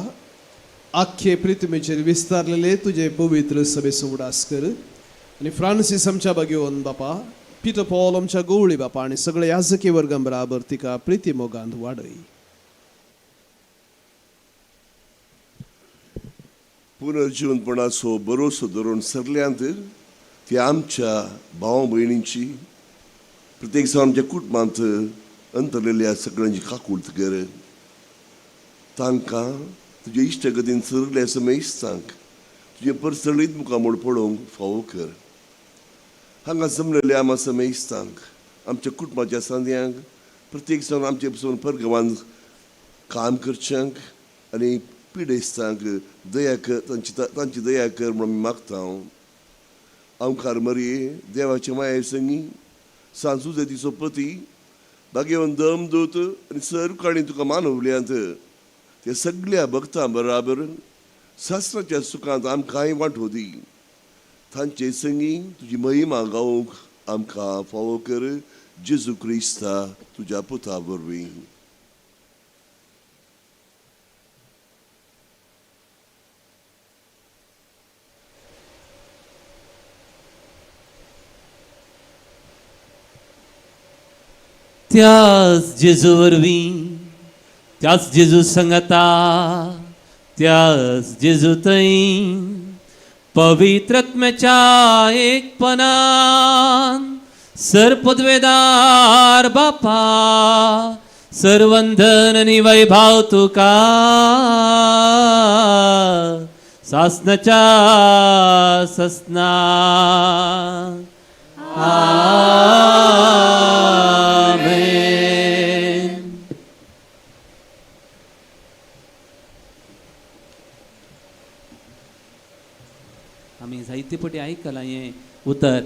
आख्खे पृथ्वीचेर विस्तारलेले तुजे पवित्र सभेचो उडास कर आनी फ्रांसीस आमच्या बागेवन बापा, पिटर पॉल आमच्या गवळी बापा आनी सगळे याजकी वर्गां बराबर तिका प्रिती मोगांत वाडय. पुनर्जीवनपणाचो भरोसो धरून सरल्यांत ती आमच्या भाव भयणींची, प्रत्येक जावन आमच्या कुटुंबांत अंतरलेल्या सगळ्यांची काकूळत कर. तांकां तुजे इश्टगतीन सरल्या समेस्तांक तुजें परसळीत मुखामोड पळोवंक फावो कर. हांगा जमलेल्या आमा समेस्तांक, आमच्या कुटुंबाच्या सांद्यांक, प्रत्येक जावन आमचे पसून परगांवान काम करच्यांक आनी पिडेस्तांक दया कर, तांची दया कर म्हणून आमी मागता. आमकार मरये देवाचे माये संगी सांजुजेतीचो पती बागेवन दमदूत आनी सर्व काणी तुका मानवल्यांत ते सगळ्या भक्तां बराबर शास्त्राच्या सुखांत आमकांय वांटो दी. तांचे संगी तुजी महिमा गावंक आमकां फावो कर, जेजू क्रिस्ता तुज्या पुता वरवीं. त्याच जेजू वरवीं, त्याच जेजू संगता, त्याच जेजू थंय पवित्रत्म्याच्या एकपणान सरपदवेदार बापा सर्वंधन आनी वैभाव तुका सासनाच्या ससना. आमेन. आमी जायते पटी आयकलां हें उतर.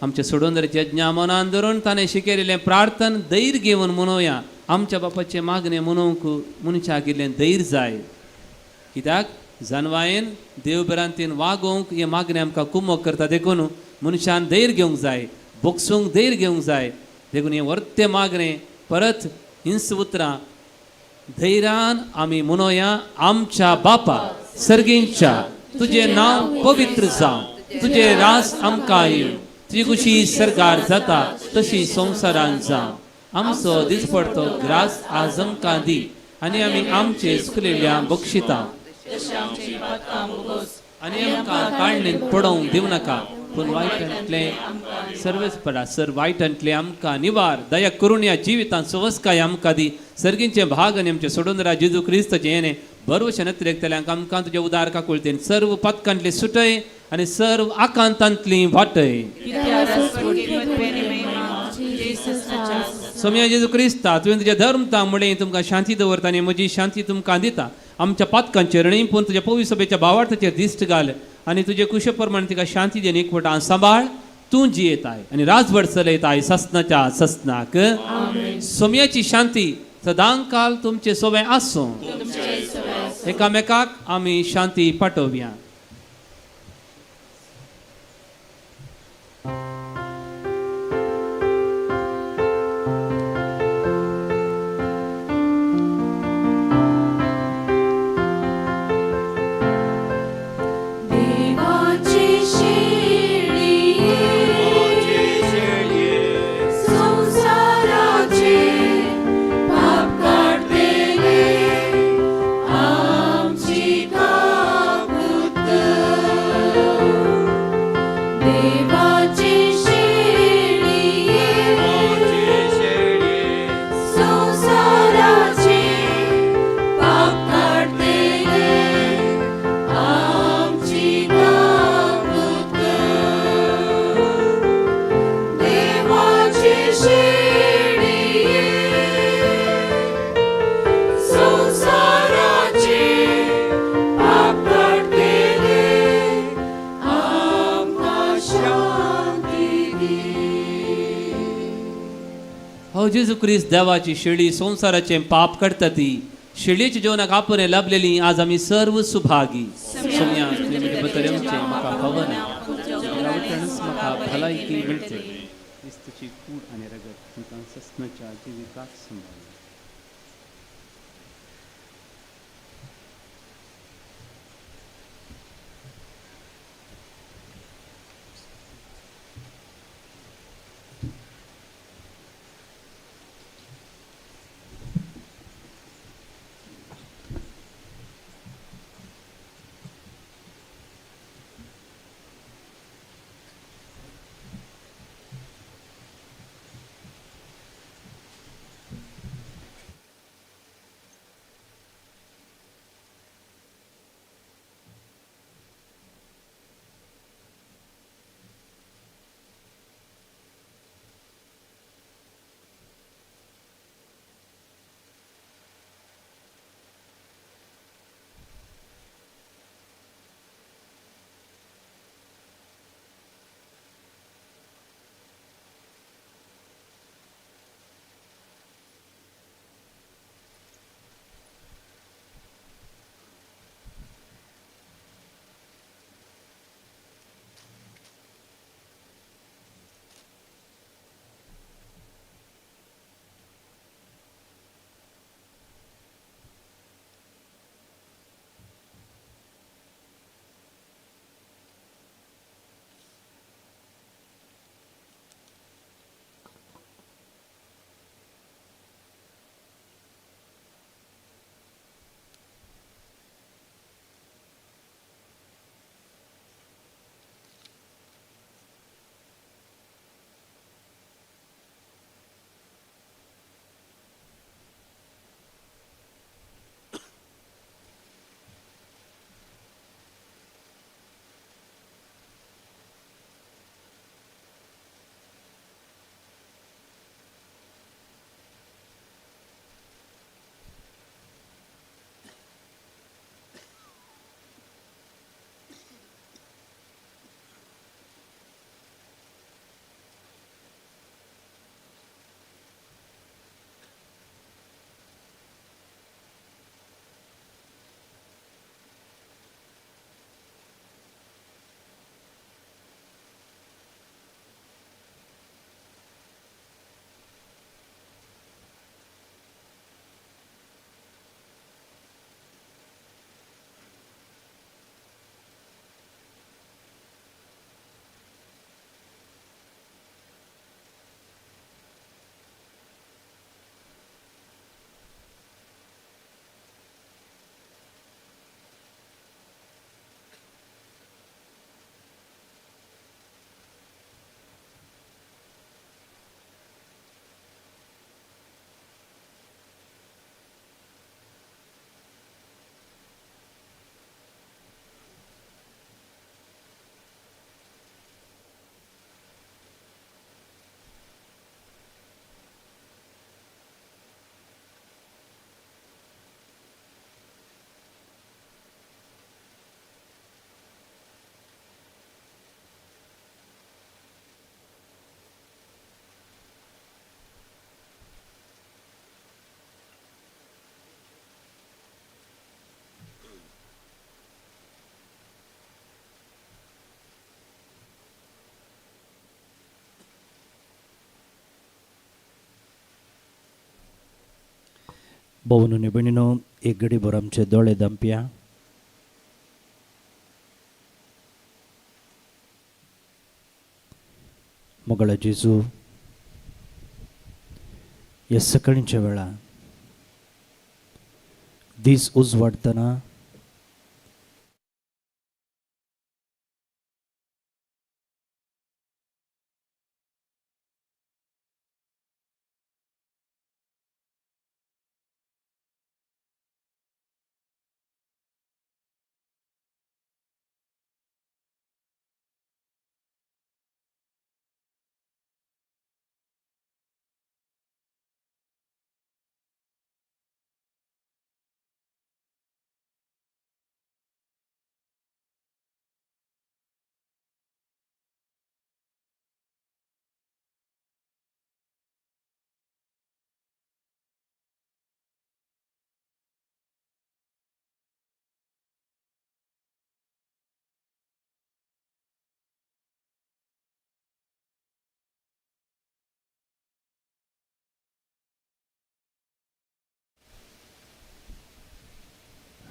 आमच्या सोडोंदराच्या यज्ञा मनान धरून ताणें शिकयलें प्रार्थन धैर्य घेवन म्हणोया. आमच्या बापाचें मागणें म्हणूंक मनशाक इल्लें धैर्य जाय. कित्याक जानवायेन देवभरांतीन वागोवंक हें मागणें आमकां कुमोक करता. देखून मनशान धैर्य घेवंक जाय, बोगसूंक धैर्य घेवंक जाय. देखून हें वर्तें मागणें परत हिंस उतरां धैर्यान आमी म्हणोया. आमच्या बापा सर्गींच्या, तुजें नांव पवित्र जावं, तुजें रास आमकां येवं, तुजी खुशी सरकार जाता तशी संवसारान जावं. आमचो दिसपडतो ग्रास आज आमकां दी आनी आमी आमचे चुकलेल्या बक्षिता आनी आमकां काडणेन पडोवंक दिवं नाका, पूण वायटांतलें सर्वेच पडा सर वायटांतलें आमकां निवार. दया करून ह्या जिवितांत सुवस्काय आमकां दी. सर्गींचे भाग आनी आमचे सोडून जेजू क्रिस्ताचें येणें बरोवशें नत्रेकतल्यांक आमकां तुज्या उदार काकुळतेन सर्व पातकांतली सुटय आनी सर्व आकांतांतली वाटय. सोम्या जेजू क्रिस्ता, तुवें तुज्या धर्मता मुळे तुमकां शांती दवरता आनी म्हजी शांती तुमकां दिता. आमच्या पातकांचेर न्ही पूण तुज्या पवित्र सभेच्या भावार्थाचेर दिश्ट घाल आनी तुजे कुशे प्रमाण तिका शांती दी आनी एकवटान सांबाळ. तूं जियेताय आनी राजवट चलयताय ससनाच्या ससनाक. सोम्याची शांती सदांकाल तुमचे सोवे आसूं. एकामेकाक आमी शांती पाठोवया. देवाची शेळी संसाराचे पाप काडटले आमची काकूत. देवाची शेळी संसाराचे पाप काडटले आमची काकूत. देवाची शेळी संसाराचे पाप काडटले आमकां शांती दी. हो जेजू क्रिस्त देवाची शेळी संवसाराचें पाप काडटा ती शेळयेच्या जेवणाक आपण लाभलेली आज आमी सर्व सुभागी. सोम्या तुवें म्हजें बतरें म्हाका फावना, तुज्या म्हाका भलायकी मेळटली. क्रिस्ताची कूड आनी रगत तुमकां ससनाच्या जिविताक सांबाळ. भोवन आनी भयणीनो, एक घडीभर आमचे दोळे धांपया. मोगाळा जेजू, ह्या सकाळींच्या वेळा दीस उजवाडटना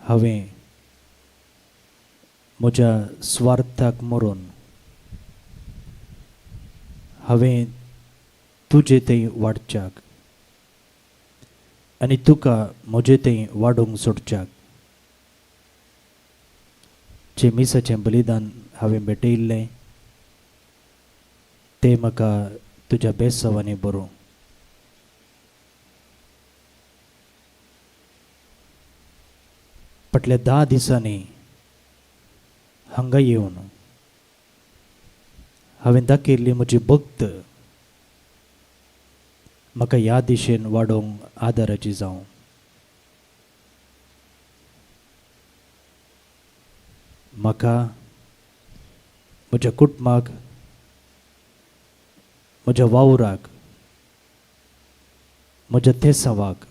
हांवें म्हज्या स्वार्थाक मरून हांवें तुजे थंय वाडच्याक आनी तुका म्हजे थंय वाडोवंक सोडच्याक जें मिसाचें बलिदान हांवें भेटयिल्लें तें म्हाका तुज्या बेसांवांनी बरोवं. फाटल्या 10 दिसांनी हांगा येवन हांवें दाखयल्ली म्हजी भक्त म्हाका ह्या दिशेन वाडोवंक आदाराची जावं. म्हाका, म्हज्या कुटुंबाक, म्हज्या वावराक, म्हज्या थेसांवाक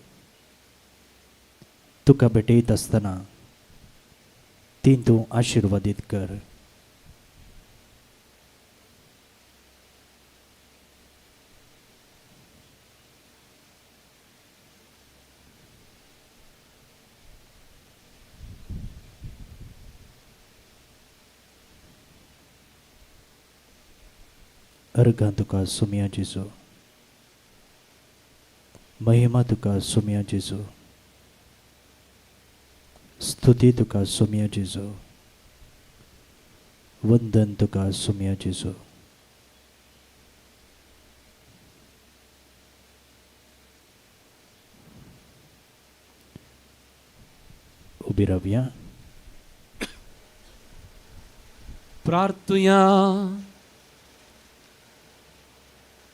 तुका भेटयत आसतना ती तूं आशिर्वादीत कर. अर्गां तुका सुमया जेजू, महिमा तुका सुमया जेजू, स्तुती तुका सुमया जेजू, वंदन तुका सुमया जेजू. उबी रावया. प्रार्थुया.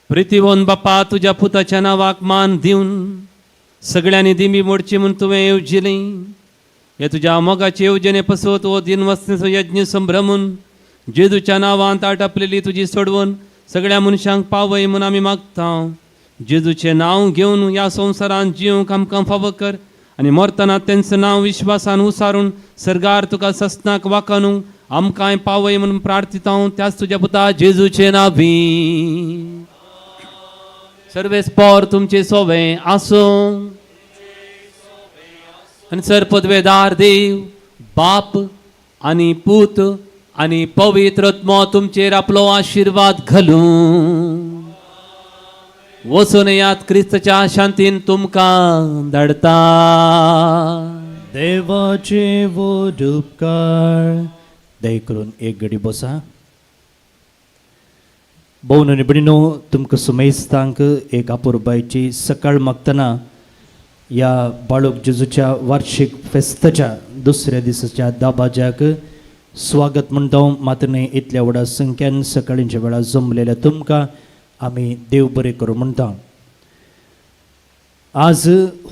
प्रितीवन बापा, तुज्या पुताच्या नांवाक मान दिवन सगळ्यांनी दिमी मोडची म्हूण तुवें येवजिली. हे तुज्या मोगाचे येवजणे पसत हो दिनवसनेचो यज्ञ संभ्रमून जेजूच्या नांवांत आटापलेली तुजी सोडवून सगळ्या मनशांक पावय म्हूण आमी मागता. जेजूचें नांव घेवन ह्या संवसारांत जिवंक आमकां फावो कर आनी मरतना तेंचें नांव विश्वासान उसारून सर्गार तुका ससनाक वाकानू आमकांय पावय म्हूण प्रार्थिता त्याच तुज्या पुता जेजूचे नांवी. सर्वेस्पोर तुमचे सोवे आसूं. आनी सर पदवेदार देव बाप आनी पूत आनी पवित्र आत्मो तुमचेर आपलो आशिर्वाद घालूं. वचून यात क्रिस्तच्या शांतीन तुमकां धाडता. देवाचे व्हड उपकार. दया करून एक घडी बसा. भोवन आनी भयणीनो, तुमकां सुमेस्तांक एक अपुरबायची सकाळ मागतना ह्या बाळूक जेजूच्या वार्षीक फेस्ताच्या दुसऱ्या दिसाच्या दाबाज्याक स्वागत म्हणटा. मात्र न्हय इतल्या व्हडा संख्यान सकाळींच्या वेळार जमलेल्या तुमकां आमी देव बरें करूं म्हणटा. आज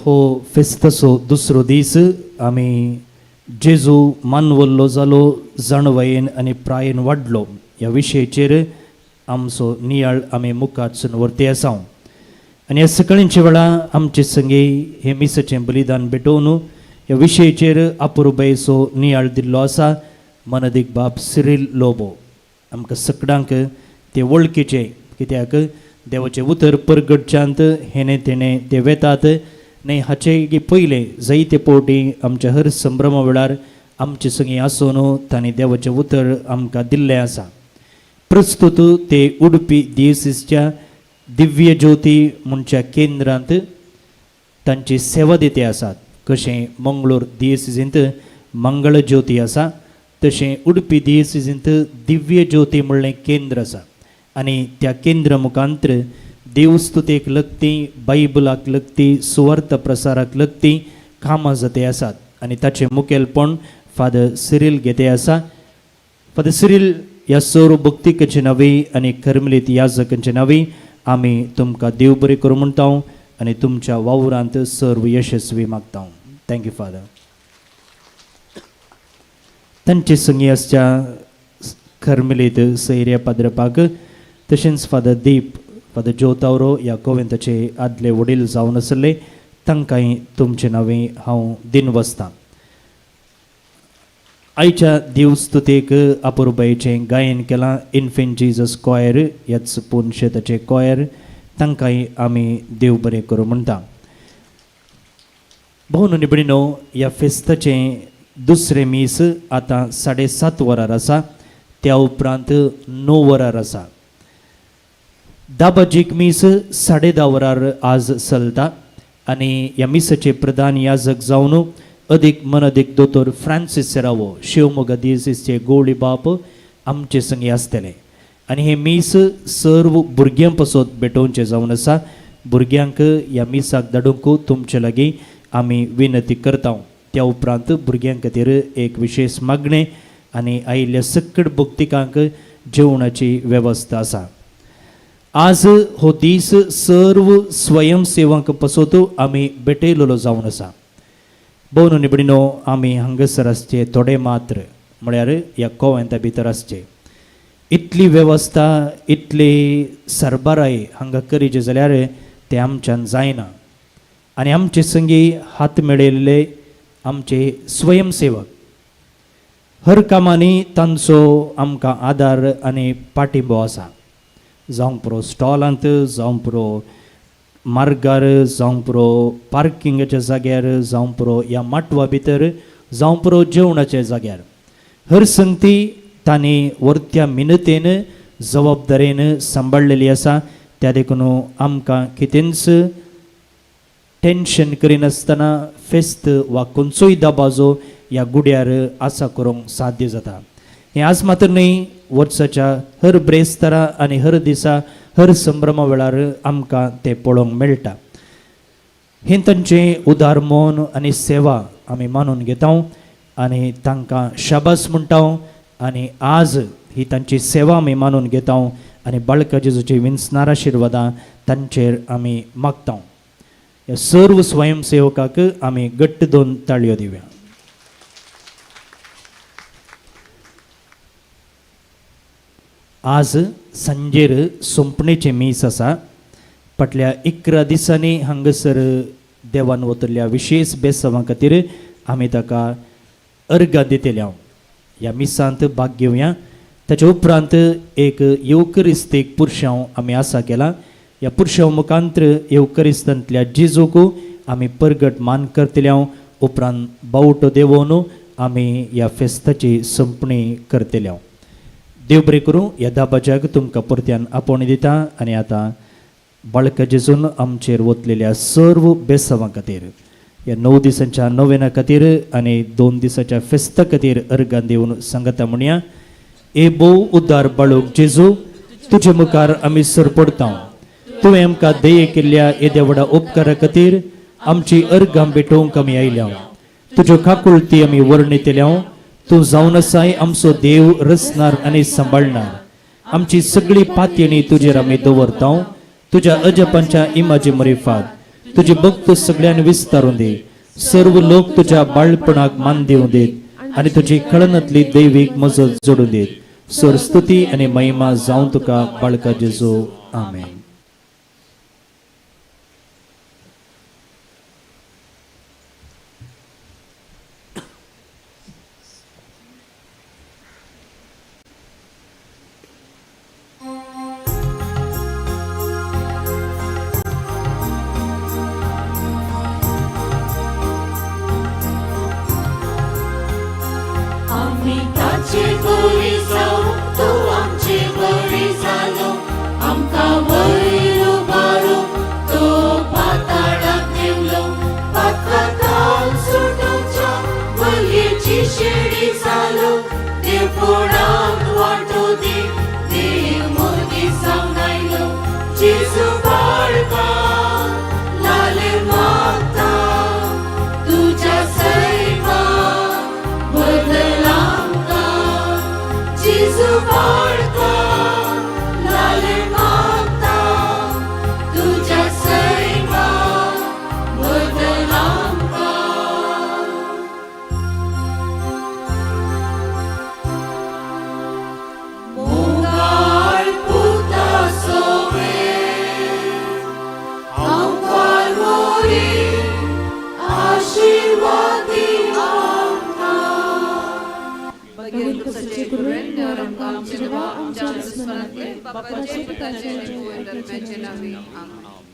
हो फेस्ताचो दुसरो दीस. आमी जेजू मानवल्लो जालो, जाणवायेन आनी प्रायेन वाडलो ह्या विशयाचेर आमचो नियाळ आमी मुखार व्हरती आसा. आनी ह्या सकाळींच्या वेळा आमचे संगी हे मिसाचें बलिदान भेटोवन ह्या विशयाचेर अपुरबायेचो नियाळ दिल्लो आसा. मनदीक बाब सिरील लोबो आमकां सगळ्यांक ते वळखीचे, कित्याक देवाचें उतर परगटच्यांत हेणे तेणे ते वेतात न्हय हाचे पयलें जायते फावटी आमच्या हर संभ्रमा वेळार आमचे संगी आसून तांणी देवाचें उतर आमकां दिल्लें आसा. प्रस्तुत ते उडपी दियसीसच्या दिव्य ज्योती म्हणच्या केंद्रांत तांची सेवा दिते आसात. कशें मंगळूर दियसीसींत मंगळ ज्योती आसा तशें उडपी दियसीसींत दिव्य ज्योती म्हणलें केंद्र आसा आनी त्या केंद्र मुखांतर देवस्तुतेक लगती, बायबलाक लगती, सुवार्थ प्रसाराक लगती कामां जाते आसात आनी ताचें मुखेलपण फादर सिरील घेते आसा. फादर सिरील ह्या सर्व भक्तिकाचे नांवे आनी कर्मलीत याजकांचे नांवे आमी तुमकां देव बरें करूं म्हणटा आनी तुमच्या वावरांत सर्व यशस्वी मागता. Thank you father. तांचे संगी आसच्या कर्मलीत सैर्या पाद्रपाक तशेंच फादर दीप, फादर ज्योतावरो ह्या गोविंदाचे आदले वडील जावन आसले तांकांय तुमचे नांवे हांव दिनवसतां. आयच्या देवस्तुतेक अपुरबायेचें गायन केलां इन्फेंट जीजस कॉयर ह्याच पुनशेताचें कॉयर तांकांय आमी देव बरें करूं म्हणटा. भोवन आनी भयणीनो, ह्या फेस्ताचें दुसरें मीस आतां 7:30 वरार आसा, त्या उपरांत 9 वरार आसा. दाबाजीक मीस 10:30 वरार आज चलता आनी ह्या मिसाचे प्रधान याजक जावन अदीक मनदीक दोतोर फ्रांसीस सेरावो शिवमोगा दियसीसचे गोवळी बाप आमचे संगी आसतले आनी हें मीस सर्व भुरग्यां पासत भेटोवचें जावन आसा. भुरग्यांक ह्या मिसाक धाडूंक तुमचे लागीं आमी विनंती करता. त्या उपरांत भुरग्यां खातीर एक विशेश मागणें आनी आयिल्ल्या सकट भक्तिकांक जेवणाची वेवस्था आसा. आज हो दीस सर्व स्वयंसेवक पासत आमी भेटयलेलो जावन आसा. भोवन आनी भयणीनो, आमी हांगासर आसचे थोडे मात्र म्हळ्यार ह्या कोवेंता भितर आसचे इतली वेवस्था इतली सरबराय हांगा करीचे जाल्यार तें आमच्यान जायना आनी आमचे संगी हात मेळयल्ले आमचे स्वयंसेवक हर कामांनी तांचो आमकां आदार आनी पाठिंबो आसा. जावं पुरो स्टॉलांत, जावं पुरो मार्गार, जावं पुरो पार्किंगाच्या जाग्यार, जावं पुरो ह्या माटवा भितर, जावं पुरो जेवणाच्या जाग्यार, हर संगती तांणी वर्त्या मिनतेन जबाबदारेन सांबाळलेली आसा. त्या देखून आमकां कितेंच टेन्शन करिनासतना फेस्त वा खंयचोय दबाजो ह्या गुड्यार आसा करूंक साध्य जाता. हें आज मात्र न्हय, वर्साच्या हर ब्रेस्तारा आनी हर दिसा हर संभ्रमा वेळार आमकां तें पळोवंक मेळटा. हें तांचें उदार मन आनी सेवा आमी मानून घेता आनी तांकां शाबास म्हणटा आनी आज ही तांची सेवा आमी मानून घेता आनी बाळका जेजूची विन्सनार आशिर्वादां तांचेर आमी मागता. ह्या सर्व स्वयंसेवकाक आमी घट्ट दोन ताळयो दिवया. आज सांजेर सोंपणेचें मीस आसा. फाटल्या 11 दिसांनी हांगासर देवान वतल्या विशेश बेसांवा खातीर आमी ताका अर्गां दितले. ह्या मिसांत भाग घेवया. ताच्या उपरांत एक येवकरिस्तीक पुरशांव आमी आसा केला. ह्या पुरशांव मुखांत्र येवकरिस्तांतल्या जेजूक आमी परगट मान करतले. उपरांत बावटो देवोवन आमी ह्या फेस्ताची संपणी करतले. देव बरें करूं. ह्या दाबाज्याक तुमकां परत्यान आपोवणी दिता आनी आतां बाळका जेजून आमचेर वतलेल्या सर्व बेसांवां खातीर ह्या 9 दिसांच्या नोवेना खातीर आनी 2 दिसांच्या फेस्ता खातीर अर्गां दिवन सांगता म्हणया. ए भोव उद्दार बाळूक जेजू, तुजे मुखार आमी सरपडता. तुवें आमकां दये केल्ल्या येद्या व्हडा उपकारा खातीर आमची अर्गां भेटोवंक आमी आयल्या. तुज्यो काकुळटी आमी वर्णितल्या. तूं जावन आसाय आमचो देव, रचणार आनी सांबाळणार. आमची सगळी पातयेणी तुजेर आमी दवरता. तुज्या अजपांच्या इमाजी मरिफात तुजी भक्त सगळ्यान विस्तारून दे. सर्व लोक तुज्या बाळपणाक मान दिवं देत आनी तुजी कळनातली दैवीक मजत जोडून देत. सर स्तुती आनी महिमा जावं तुका बाळका जेजू. आमेन. बाळका लाले मागता तुज्या सैमा बदल आमकां जेजू बाळका लाले मागता तुज्या सैमा बदल आमकां. मोगाळ पुता सोवे आमकां मोरी आशिर्वादी आमकां. आमच्या दुस्मनांतले बापाचे पुताचे आनी पवित्र आत्म्याचे नांवे. आमेन.